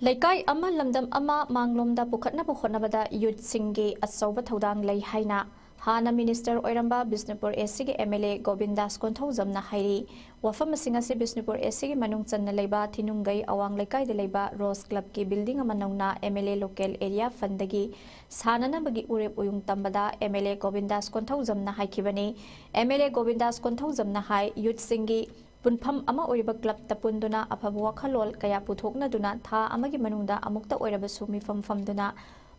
ꯂꯩꯀꯥꯏ ꯑꯃ, ꯂꯝꯗꯝ ꯑꯃ ꯃꯥꯡꯂꯣꯝꯗ ꯄꯨꯈꯠꯅꯕ ꯍꯣꯠꯅꯕꯗ youth ꯁꯤꯡꯒꯤ ꯑꯆꯧꯕ ꯊꯧꯗꯥꯡ ꯂꯩ ꯍꯥꯏꯅ ꯍꯥꯟꯅ Minister ꯑꯣꯏꯔꯝꯕ ꯕꯤꯁꯅꯨꯄꯨꯔ A C ꯒꯤ M L A ꯒꯣꯕꯤꯟꯗꯥꯁ ꯀꯣꯟꯊꯧꯖꯝꯅ ꯍꯥꯏꯔꯤ꯫ ꯋꯥꯐꯝ ꯑꯁꯤꯡ ꯑꯁꯤ ꯕꯤꯁꯅꯨꯄꯨꯔ A C ꯒꯤ ꯃꯅꯨꯡ ꯆꯟꯅ ꯂꯩꯕ ꯊꯤꯅꯨꯡꯒꯩ ꯑꯋꯥꯡ ꯂꯩꯀꯥꯏꯗ ꯂꯩꯕ Rose Club ꯀꯤ building ꯑꯃ ꯅꯧꯅ M L A Local Area Fund ꯗꯒꯤ ꯁꯥꯅꯅꯕꯒꯤ ꯎꯔꯦꯞ ꯎꯌꯨꯡ ꯇꯝꯕꯗ M L A ꯒꯣꯕꯤꯟꯗꯥꯁ ꯀꯣꯟꯊꯧꯖꯝꯅ ꯍꯥꯏꯈꯤꯕꯅꯤ꯫ M L A ꯒꯣꯕꯤꯟꯗꯥꯁ ꯀꯣꯟꯊꯧꯖꯝꯅ high, youth ꯁꯤꯡꯒꯤ ꯄꯨꯟꯐꯝ ꯑꯃ ꯑꯣꯏꯔꯤꯕ club ꯇ ꯄꯨꯟꯗꯨꯅ ꯑꯐꯕ ꯋꯥꯈꯜꯂꯣꯟ ꯀꯌꯥ ꯄꯨꯊꯣꯛꯅꯗꯨꯅ ꯊꯥ ꯑꯃꯒꯤ ꯃꯅꯨꯡꯗ ꯑꯃꯨꯛꯇ ꯑꯣꯏꯔꯕꯁꯨ ꯃꯤꯐꯝ ꯐꯝꯗꯨꯅ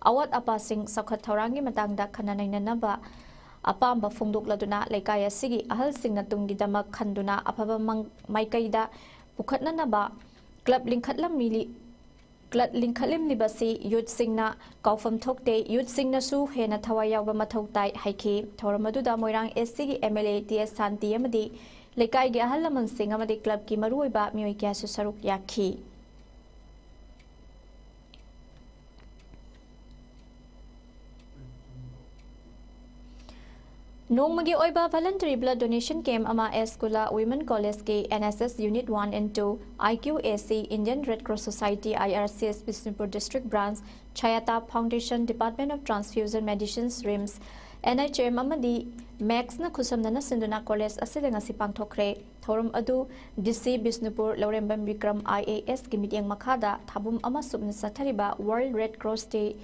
ꯑꯋꯥꯠ ꯑꯄꯥꯁꯤꯡ ꯆꯥꯎꯈꯠ ꯊꯧꯔꯥꯡꯒꯤ ꯃꯇꯥꯡꯗ ꯈꯟꯅ ꯅꯩꯅꯅꯕ ꯑꯄꯥꯝꯕ ꯐꯣꯡꯗꯣꯛꯂꯗꯨꯅ ꯂꯩꯀꯥꯏ ꯑꯁꯤꯒꯤ ꯑꯍꯜꯁꯤꯡꯅ ꯇꯨꯡꯒꯤꯗꯃꯛ ꯈꯟꯗꯨꯅ ꯑꯐꯕ ꯃꯪ-, ꯃꯥꯏꯀꯩꯗ ꯄꯨꯈꯠꯅꯅꯕ club ꯂꯤꯡꯈꯠꯂꯝꯃꯤ-, club ꯂꯤꯡꯈꯠꯂꯝꯂꯤꯕꯁꯤ youth ꯁꯤꯡꯅ ꯀꯥꯎꯐꯝ ꯊꯣꯛꯇꯦ, youth ꯁꯤꯡꯅꯁꯨ ꯍꯦꯟꯅ ꯊꯋꯥꯏ ꯌꯥꯎꯕ ꯃꯊꯧ ꯇꯥꯏ ꯍꯥꯏꯈꯤ꯫ ꯊꯧꯔꯝ ꯑꯗꯨꯗ ꯃꯣꯏꯔꯥꯡ A C ꯒꯤ M L A T S ꯁꯥꯟꯇꯤ ꯑꯃꯗꯤ ꯂꯩꯀꯥꯏꯒꯤ ꯑꯍꯜ ꯂꯃꯟꯁꯤꯡ ꯑꯃꯗꯤ club ꯀꯤ ꯃꯔꯨꯑꯣꯏꯕ ꯃꯤꯑꯣꯏ ꯀꯌꯥꯁꯨ ꯁꯔꯨꯛ ꯌꯥꯈꯤ꯫ ꯅꯣꯡꯃꯒꯤ ꯑꯣꯏꯕ voluntary blood donation camp ꯑꯃ ꯑꯦꯁ ꯀꯨꯂꯥ Women Collegeꯀꯤ N S S Unit one and two, I Q A C, Indian Red Cross Society, I R C S, Bishnupur District Branch, Chayata Foundation, Department of Transfusion Medicines, RIMS, N H M ꯑꯃꯗꯤ ꯃꯦꯛꯁꯅ ꯈꯨꯠꯁꯝꯅꯅ ꯁꯤꯟꯗꯨꯅ college ꯑꯁꯤꯗ ꯉꯁꯤ ꯄꯥꯡꯊꯣꯛꯈ꯭ꯔꯦ꯫ ꯊꯧꯔꯝ ꯑꯗꯨ D C Bishnupur Laurembam Bikram I A S ꯀꯤ ꯃꯤꯠꯌꯦꯡ ꯃꯈꯥꯗ ꯊꯥꯕꯨꯝ ꯑꯃ ꯁꯨꯞꯅ ꯆꯠꯊꯔꯤꯕ World Red Cross Day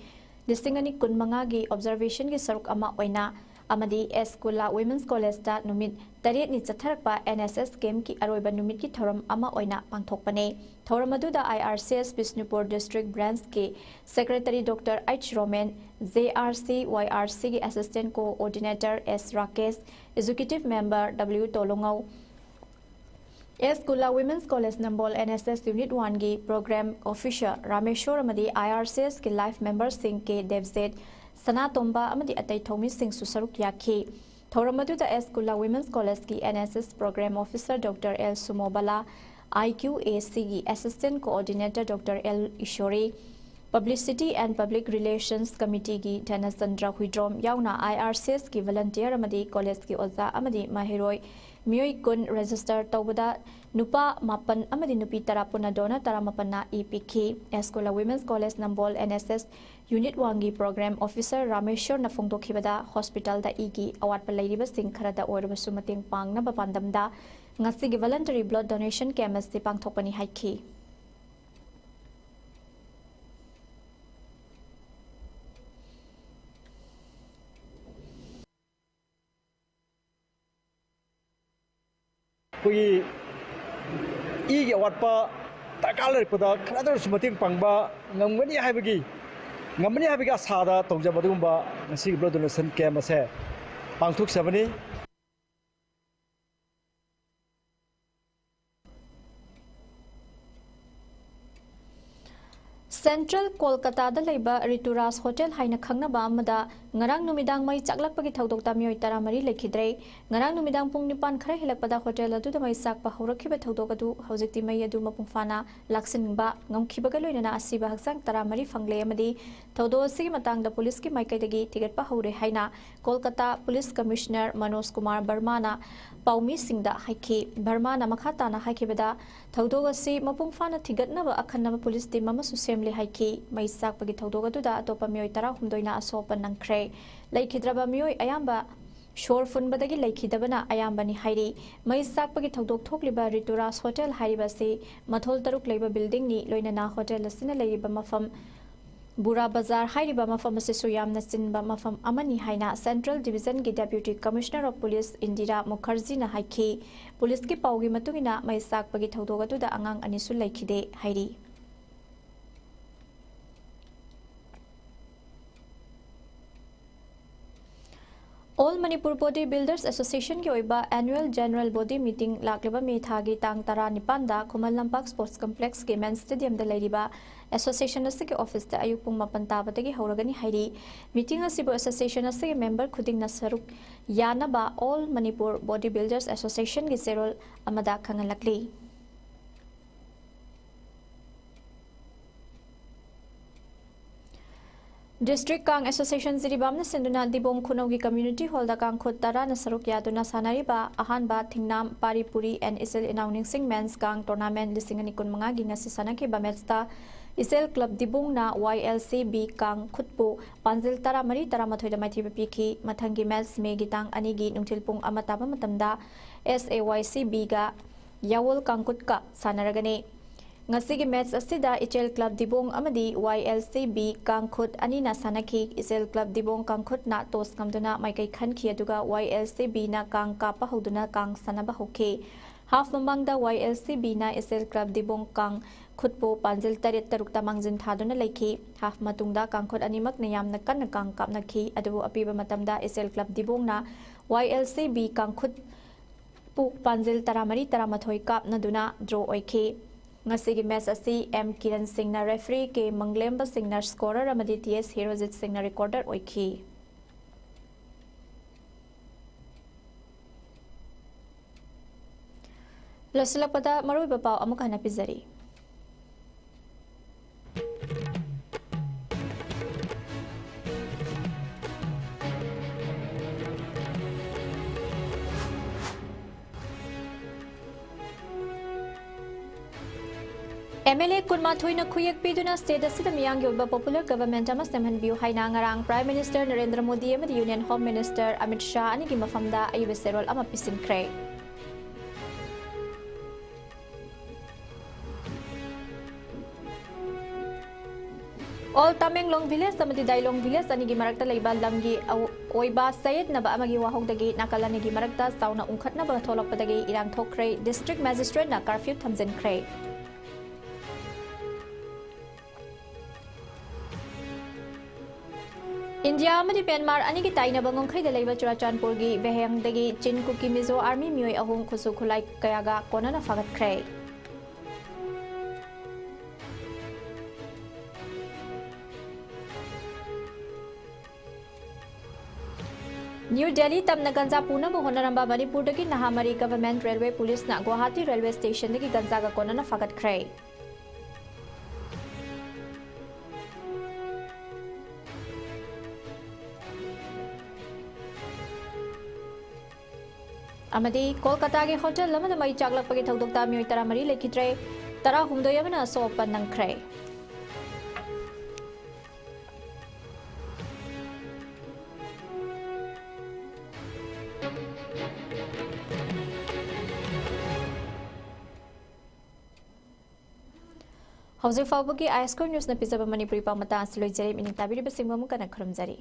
ꯂꯤꯁꯤꯡ ꯑꯅꯤ ꯀꯨꯟꯃꯉꯥꯒꯤ observationꯒꯤ ꯁꯔꯨꯛ ꯑꯃ ꯑꯣꯏꯅ ꯑꯃꯗꯤ ꯑꯦꯁ ꯀꯨꯂꯥ Women's Collegeꯇ ꯅꯨꯃꯤꯠ ꯇꯔꯦꯠꯅꯤ ꯆꯠꯊꯔꯛꯄ N S S campꯀꯤ ꯑꯔꯣꯏꯕ ꯅꯨꯃꯤꯠꯀꯤ ꯊꯧꯔꯝ ꯑꯃ ꯑꯣꯏꯅ ꯄꯥꯡꯊꯣꯛꯄꯅꯤ꯫ ꯊꯧꯔꯝ ꯑꯗꯨꯗ I R C S Bishnupur District Branchꯀꯤ Secretary Doctor H Roman, J R C Y R Cꯒꯤ Assistant Coordinator S Rakesh, Executive Member W Tolongou, S ꯀꯨꯂꯥ Women's College Nambol N S S Unit oneꯒꯤ Program Officer Rameshwor ꯑꯃꯗꯤ I R C Sꯀꯤ life memberꯁꯤꯡ ꯀꯦ ꯗꯦꯕꯖꯤꯠ, ꯁꯅꯥꯇꯣꯝꯕ ꯑꯃꯗꯤ ꯑꯇꯩ ꯊꯧꯃꯤꯁꯤꯡꯁꯨ ꯁꯔꯨꯛ ꯌꯥꯈꯤ꯫ ꯊꯧꯔꯝ ꯑꯗꯨꯗ ꯑꯦꯁ ꯀꯨꯂꯥ Women's Collegeꯀꯤ N S S Program Officer Doctor L ꯁꯨꯃꯣꯕꯂꯥ, I Q A Cꯒꯤ Assistant Coordinator Doctor L ꯏꯁꯣꯔꯤ, Publicity and Public Relations Committeeꯒꯤ ꯙꯅꯆꯟꯗ꯭ꯔ Huidrom ꯌꯥꯎꯅ I R C Sꯀꯤ volunteer ꯑꯃꯗꯤ ꯀꯣꯂꯦꯖꯀꯤ ꯑꯣꯖꯥ ꯑꯃꯗꯤ ꯃꯍꯩꯔꯣꯏ ꯃꯤꯑꯣꯏ ꯀꯨꯟ register ꯇꯧꯕꯗ ꯅꯨꯄꯥ ꯃꯥꯄꯟ ꯑꯃꯗꯤ ꯅꯨꯄꯤ ꯇꯔꯥ ꯄꯨꯟꯅ donor ꯇꯔꯥꯃꯥꯄꯟꯅ ꯏ ꯄꯤꯈꯤ꯫ ꯑꯦꯁ ꯀꯨꯂꯥ Women's College ꯅꯝꯕꯣꯜ N S S Unit oneꯒꯤ Program Officer ꯔꯥꯃꯦꯁꯣꯔꯅ ꯐꯣꯡꯗꯣꯛꯈꯤꯕꯗ, hospitalꯗ ꯏꯒꯤ ꯑꯋꯥꯠꯄ ꯂꯩꯔꯤꯕꯁꯤꯡ ꯈꯔꯗ ꯑꯣꯏꯔꯕꯁꯨ ꯃꯇꯦꯡ ꯄꯥꯡꯅꯕ ꯄꯥꯟꯗꯝꯗ ꯉꯁꯤꯒꯤ voluntary blood donation camp ꯑꯁꯤ ꯄꯥꯡꯊꯣꯛꯄꯅꯤ ꯍꯥꯏꯈꯤ꯫ ꯑꯩꯈꯣꯏꯒꯤ ꯏꯒꯤ ꯑꯋꯥꯠꯄ ꯗꯔꯀꯥꯔ ꯂꯩꯔꯛꯄꯗ ꯈꯔꯗ ꯑꯣꯏꯔꯁꯨ ꯃꯇꯦꯡ ꯄꯥꯡꯕ ꯉꯝꯒꯅꯤ ꯍꯥꯏꯕꯒꯤ, ꯉꯝꯒꯅꯤ ꯍꯥꯏꯕꯒꯤ ꯑꯁꯥꯗ ꯇꯧꯖꯕ ꯑꯗꯨꯒꯨꯝꯕ ꯉꯁꯤꯒꯤ blood donation camp ꯑꯁꯦ ꯄꯥꯡꯊꯣꯛꯆꯕꯅꯤ꯫ Central ꯀꯣꯜꯀꯇꯥꯗ ꯂꯩꯕ ꯔꯤꯇꯨꯔꯥꯖ Hotel ꯍꯥꯏꯅ ꯈꯪꯅꯕ ꯑꯃꯗ ꯉꯔꯥꯡ ꯅꯨꯃꯤꯗꯥꯡ ꯃꯩ ꯆꯥꯛꯂꯛꯄꯒꯤ ꯊꯧꯗꯣꯛꯇ ꯃꯤꯑꯣꯏ ꯇꯔꯥꯃꯔꯤ ꯂꯩꯈꯤꯗ꯭ꯔꯦ꯫ ꯉꯔꯥꯡ ꯅꯨꯃꯤꯗꯥꯡ ꯄꯨꯡ ꯅꯤꯄꯥꯟ ꯈꯔ ꯍꯦꯜꯂꯛꯄꯗ ꯍꯣꯇꯦꯜ ꯑꯗꯨꯗ ꯃꯩ ꯆꯥꯛꯄ ꯍꯧꯔꯛꯈꯤꯕ ꯊꯧꯗꯣꯛ ꯑꯗꯨ ꯍꯧꯖꯤꯛꯇꯤ ꯃꯩ ꯑꯗꯨ ꯃꯄꯨꯡ ꯐꯥꯅ ꯂꯥꯛꯁꯤꯟꯕ ꯉꯝꯈꯤꯕꯒ ꯂꯣꯏꯅꯅ ꯑꯁꯤꯕ ꯍꯛꯆꯥꯡ ꯇꯔꯥꯃꯔꯤ ꯐꯪꯂꯦ ꯑꯃꯗꯤ ꯊꯧꯗꯣꯛ ꯑꯁꯤꯒꯤ ꯃꯇꯥꯡꯗ ꯄꯨꯂꯤꯁꯀꯤ ꯃꯥꯏꯀꯩꯗꯒꯤ ꯊꯤꯒꯠꯄ ꯍꯧꯔꯦ ꯍꯥꯏꯅ ꯀꯣꯜꯀꯇꯥ ꯄꯨꯂꯤꯁ ꯀꯃꯤꯁꯅꯔ ꯃꯅꯣꯖ ꯀꯨꯃꯥꯔ ꯕꯔꯃꯥꯅ ꯄꯥꯎꯃꯤꯁꯤꯡꯗ ꯍꯥꯏꯈꯤ꯫ ꯕꯔꯃꯥꯅ ꯃꯈꯥ ꯇꯥꯅ ꯍꯥꯏꯈꯤꯕꯗ, ꯊꯧꯗꯣꯛ ꯑꯁꯤ ꯃꯄꯨꯡ ꯐꯥꯅ ꯊꯤꯒꯠꯅꯕ ꯑꯈꯟꯅꯕ ꯄꯨꯂꯤꯁ ꯇꯤꯝ ꯑꯃꯁꯨ ꯁꯦꯝꯂꯦ ꯍꯥꯏꯈꯤ꯫ ꯃꯩ ꯆꯥꯛꯄꯒꯤ ꯊꯧꯗꯣꯛ ꯑꯗꯨꯗ ꯑꯇꯣꯞꯄ ꯃꯤꯑꯣꯏ ꯇꯔꯥꯍꯨꯝꯗꯣꯏꯅ ꯑꯁꯣꯛ ꯑꯄꯟ ꯅꯪꯈ꯭ꯔꯦ꯫ ꯂꯩꯈꯤꯗ꯭ꯔꯕ ꯃꯤꯑꯣꯏ ꯑꯌꯥꯝꯕ ꯁꯣꯔ ꯐꯨꯟꯕꯗꯒꯤ ꯂꯩꯈꯤꯗꯕꯅ ꯑꯌꯥꯝꯕꯅꯤ ꯍꯥꯏꯔꯤ꯫ ꯃꯩ ꯆꯥꯛꯄꯒꯤ ꯊꯧꯗꯣꯛ ꯊꯣꯛꯂꯤꯕ ꯔꯤꯇꯨꯔꯥꯁ ꯍꯣꯇꯦꯜ ꯍꯥꯏꯔꯤꯕ ꯑꯁꯤ ꯃꯊꯣꯜ ꯇꯔꯨꯛ ꯂꯩꯕ ꯕꯤꯜꯗꯤꯡꯅꯤ, ꯂꯣꯏꯅꯅ ꯍꯣꯇꯦꯜ ꯑꯁꯤꯅ ꯂꯩꯔꯤꯕ ꯃꯐꯝ ꯕꯨꯔꯥ ꯕꯖꯥꯔ ꯍꯥꯏꯔꯤꯕ ꯃꯐꯝ ꯑꯁꯤꯁꯨ ꯌꯥꯝꯅ ꯆꯤꯟꯕ ꯃꯐꯝ ꯑꯃꯅꯤ ꯍꯥꯏꯅ Central Division ꯒꯤ Deputy Commissioner of Police Indira ꯃꯨꯈꯔꯖꯤꯅ ꯍꯥꯏꯈꯤ꯫ ꯄꯨꯂꯤꯁꯀꯤ ꯄꯥꯎꯒꯤ ꯃꯇꯨꯡ ꯏꯟꯅ, ꯃꯩ ꯆꯥꯛꯄꯒꯤ ꯊꯧꯗꯣꯛ ꯑꯗꯨꯗ ꯑꯉꯥꯡ ꯑꯅꯤꯁꯨ ꯂꯩꯈꯤꯗꯦ ꯍꯥꯏꯔꯤ꯫ All Manipur Body Builders Association ꯒꯤ ꯑꯣꯏꯕ Annual General Body Meeting ꯂꯥꯛꯂꯤꯕ ꯃꯦ ꯊꯥꯒꯤ ꯇꯥꯡ ꯇꯔꯥꯅꯤꯄꯥꯟꯗ ꯈꯨꯃꯟ ꯂꯝꯄꯥꯛ Sports Complex ꯀꯤ Main Stadium ꯗ ꯂꯩꯔꯤꯕ association ꯑꯁꯤꯒꯤ office ꯇ ꯑꯌꯨꯛ ꯄꯨꯡ ꯃꯥꯄꯟ ꯇꯥꯕꯗꯒꯤ ꯍꯧꯔꯒꯅꯤ ꯍꯥꯏꯔꯤ꯫ Meeting ꯑꯁꯤꯕꯨ association ꯑꯁꯤꯒꯤ member ꯈꯨꯗꯤꯡꯅ ꯁꯔꯨꯛ ꯌꯥꯅꯕ All Manipur Body Builders Association ꯒꯤ ꯆꯦꯔꯣꯜ ꯑꯃꯗ ꯈꯪꯍꯜꯂꯛꯂꯤ꯫ District Kang Association ꯖꯤꯔꯤꯕꯥꯝꯅ ꯁꯤꯟꯗꯨꯅ ꯗꯤꯕꯣꯡ ꯈꯨꯅꯧꯒꯤ Community Hall ꯗ ꯀꯥꯡ ꯈꯨꯠ ꯇꯔꯥꯅ ꯁꯔꯨꯛ ꯌꯥꯗꯨꯅ ꯁꯥꯟꯅꯔꯤꯕ ꯑꯍꯥꯟꯕ ꯊꯤꯡꯅꯥꯝ ꯄꯥꯔꯤ ꯄꯨꯔꯤ and ꯏꯆꯤꯜ ꯏꯅꯥꯎ ꯅꯤꯡꯁꯤꯡ Men's Kang Tournament ꯂꯤꯁꯤꯡ ꯑꯅꯤ ꯀꯨꯟꯃꯉꯥꯒꯤ ꯉꯁꯤ ꯁꯥꯟꯅꯈꯤꯕ match ꯇ ꯏꯆꯦꯜ Club ꯗꯤꯕꯣꯡꯅ Y L C B ꯀꯥꯡ ꯈꯨꯠꯄꯨ ꯄꯥꯟꯖꯤꯜ ꯇꯔꯥꯃꯔꯤ ꯇꯔꯥꯃꯥꯊꯣꯏꯗ ꯃꯥꯏꯊꯤꯕ ꯄꯤꯈꯤ꯫ ꯃꯊꯪꯒꯤ match May ꯒꯤ ꯇꯥꯡ ꯑꯅꯤꯒꯤ ꯅꯨꯡꯊꯤꯜ ꯄꯨꯡ ꯑꯃ ꯇꯥꯕ ꯃꯇꯝꯗ S A Y C B ꯒ ꯌꯥꯋꯣꯜ ꯀꯥꯡꯈꯨꯠꯀ ꯁꯥꯟꯅꯔꯒꯅꯤ꯫ ꯉꯁꯤꯒꯤ match ꯑꯁꯤꯗ ꯏꯆꯦꯜ Club ꯗꯤꯕꯣꯡ ꯑꯃꯗꯤ Y L C B ꯀꯥꯡꯈꯨꯠ ꯑꯅꯤꯅ ꯁꯥꯟꯅꯈꯤ꯫ ꯏꯆꯦꯜ Club ꯗꯤꯕꯣꯡ ꯀꯥꯡꯈꯨꯠꯅ toss ꯉꯝꯗꯨꯅ ꯃꯥꯏꯀꯩ ꯈꯟꯈꯤ, ꯑꯗꯨꯒ Y L C B ꯅ ꯀꯥꯡ ꯀꯥꯞꯄ ꯍꯧꯗꯨꯅ ꯀꯥꯡ ꯁꯥꯟꯅꯕ ꯍꯧꯈꯤ꯫ Half ꯃꯃꯥꯡꯗ Y L C B ꯅ ꯏꯆꯦꯜ Club ꯗꯤꯕꯣꯡ ꯀꯥꯡꯈꯨꯠꯄꯨ ꯄꯥꯟꯖꯤꯜ ꯇꯔꯦꯠ ꯇꯔꯨꯛꯇ ꯃꯥꯡꯖꯤꯟ ꯊꯥꯗꯨꯅ ꯂꯩꯈꯤ꯫ Half ꯃꯇꯨꯡꯗ ꯀꯥꯡꯈꯨꯠ ꯑꯅꯤꯃꯛꯅ ꯌꯥꯝꯅ ꯀꯟꯅ ꯀꯥꯡ ꯀꯥꯞꯅꯈꯤ, ꯑꯗꯨꯕꯨ ꯑꯄꯤꯕ ꯃꯇꯝꯗ ꯏꯆꯦꯜ Club ꯗꯤꯕꯣꯡꯅ Y L C B ꯀꯥꯡꯈꯨꯠ ꯄꯨ ꯄꯥꯟꯖꯤꯜ ꯇꯔꯥꯃꯔꯤ ꯇꯔꯥꯃꯥꯊꯣꯏ ꯀꯥꯞꯅꯗꯨꯅ draw ꯑꯣꯏꯈꯤ꯫ ꯉꯁꯤꯒꯤ match ꯑꯁꯤ M ꯀꯤꯔꯟ ꯁꯤꯡꯅ referee, K ꯃꯪꯂꯦꯝꯕ ꯁꯤꯡꯅ scorer ꯑꯃꯗꯤ T S ꯍꯤꯔꯣꯖꯤꯠ ꯁꯤꯡꯅ recorder ꯑꯣꯏꯈꯤ꯫ ꯂꯣꯏꯁꯤꯜꯂꯛꯄꯗ ꯃꯔꯨꯑꯣꯏꯕ ꯄꯥꯎ ꯑꯃꯨꯛ ꯍꯟꯅ ꯄꯤꯖꯔꯤ꯫ MLA ꯀꯨꯟꯃꯥꯊꯣꯏꯅ ꯈꯨꯌꯦꯛ ꯄꯤꯗꯨꯅ state ꯑꯁꯤꯗ ꯃꯤꯌꯥꯝꯒꯤ ꯑꯣꯏꯕ popular government ꯑꯃ ꯁꯦꯝꯍꯟꯕꯤꯌꯨ ꯍꯥꯏꯅ ꯉꯔꯥꯡ Prime Minister ꯅꯔꯦꯟꯗ꯭ꯔ ꯃꯣꯗꯤ ꯑꯃꯗꯤ Union Home Minister Amit Shah ꯑꯅꯤꯒꯤ ꯃꯐꯝꯗ ꯑꯏꯕ ꯆꯦꯔꯣꯜ ꯑꯃ ꯄꯤꯁꯤꯟꯈ꯭ꯔꯦ꯫ Old Tamenglong Village ꯑꯃꯗꯤ Dailong Village ꯑꯅꯤꯒꯤ ꯃꯔꯛꯇ ꯂꯩꯕ ꯂꯝꯒꯤ ꯑ-, ꯑꯣꯏꯕ ꯆꯌꯦꯠꯅꯕ ꯑꯃꯒꯤ ꯋꯥꯍꯧꯗꯒꯤ ꯅꯥꯀꯜ ꯑꯅꯤꯒꯤ ꯃꯔꯛꯇ ꯆꯥꯎꯅ ꯎꯪꯈꯠꯅꯕ ꯊꯣꯛꯂꯛꯄꯗꯒꯤ ꯏꯔꯥꯡ ꯊꯣꯛꯈ꯭ꯔꯦ꯫ District Magistrate ꯅ curfew ꯊꯝꯖꯤꯟꯈ꯭ꯔꯦ꯫ ꯏꯟꯗꯤꯌꯥ ꯑꯃꯗꯤ ꯃ꯭ꯌꯥꯟꯃꯥꯔ ꯑꯅꯤꯒꯤ ꯇꯥꯏꯅꯕ ꯉꯝꯈꯩꯗ ꯂꯩꯕ ꯆꯨꯔꯥꯆꯥꯟꯄꯨꯔꯒꯤ ꯕꯦꯍꯦꯡꯗꯒꯤ ꯆꯤꯟ ꯀꯨꯀꯤ ꯃꯤꯖꯣ army ꯃꯤꯑꯣꯏ ꯑꯍꯨꯝ ꯈꯨꯠꯁꯨ ꯈꯨꯠꯂꯥꯏ ꯀꯌꯥꯒ ꯀꯣꯟꯅꯅ ꯐꯥꯒꯠꯈ꯭ꯔꯦ꯫ New Delhi ꯇꯝꯅ ꯒꯟꯖꯥ ꯄꯨꯅꯕ ꯍꯣꯠꯅꯔꯝꯕ ꯃꯅꯤꯄꯨꯔꯗꯒꯤ ꯅꯍꯥ ꯃꯔꯤ Government Railway Police ꯅ ꯒꯨꯋꯥꯍꯥꯇꯤ railway station ꯗꯒꯤ ꯒꯟꯖꯥꯒ ꯀꯣꯟꯅꯅ ꯐꯥꯒꯠꯈ꯭ꯔꯦ꯫ ꯑꯃꯗꯤ ꯀꯣꯜꯀꯇꯥꯒꯤ hotel ꯑꯃꯗ ꯃꯩ ꯆꯥꯛꯂꯛꯄꯒꯤ ꯊꯧꯗꯣꯛꯇ ꯃꯤꯑꯣꯏ ꯇꯔꯥꯃꯔꯤ ꯂꯩꯈꯤꯗ꯭ꯔꯦ, ꯇꯔꯥꯍꯨꯝꯗꯣꯏ ꯑꯃꯅ ꯑꯁꯣꯛ ꯑꯄꯟ ꯅꯪꯈ꯭ꯔꯦ꯫ ꯍꯧꯖꯤꯛ ꯐꯥꯎꯕꯒꯤ I S Q News ꯅ ꯄꯤꯖꯕ ꯃꯅꯤꯄꯨꯔꯤ ꯄꯥꯎ ꯃꯇꯥꯡ ꯑꯁꯤ ꯂꯣꯏꯖꯔꯦ꯫ ꯃꯤꯅꯤꯡ ꯇꯥꯕꯤꯔꯤꯕꯁꯤꯡꯕꯨ ꯑꯃꯨꯛ ꯍꯟꯅ ꯈꯨꯔꯨꯝꯖꯔꯤ꯫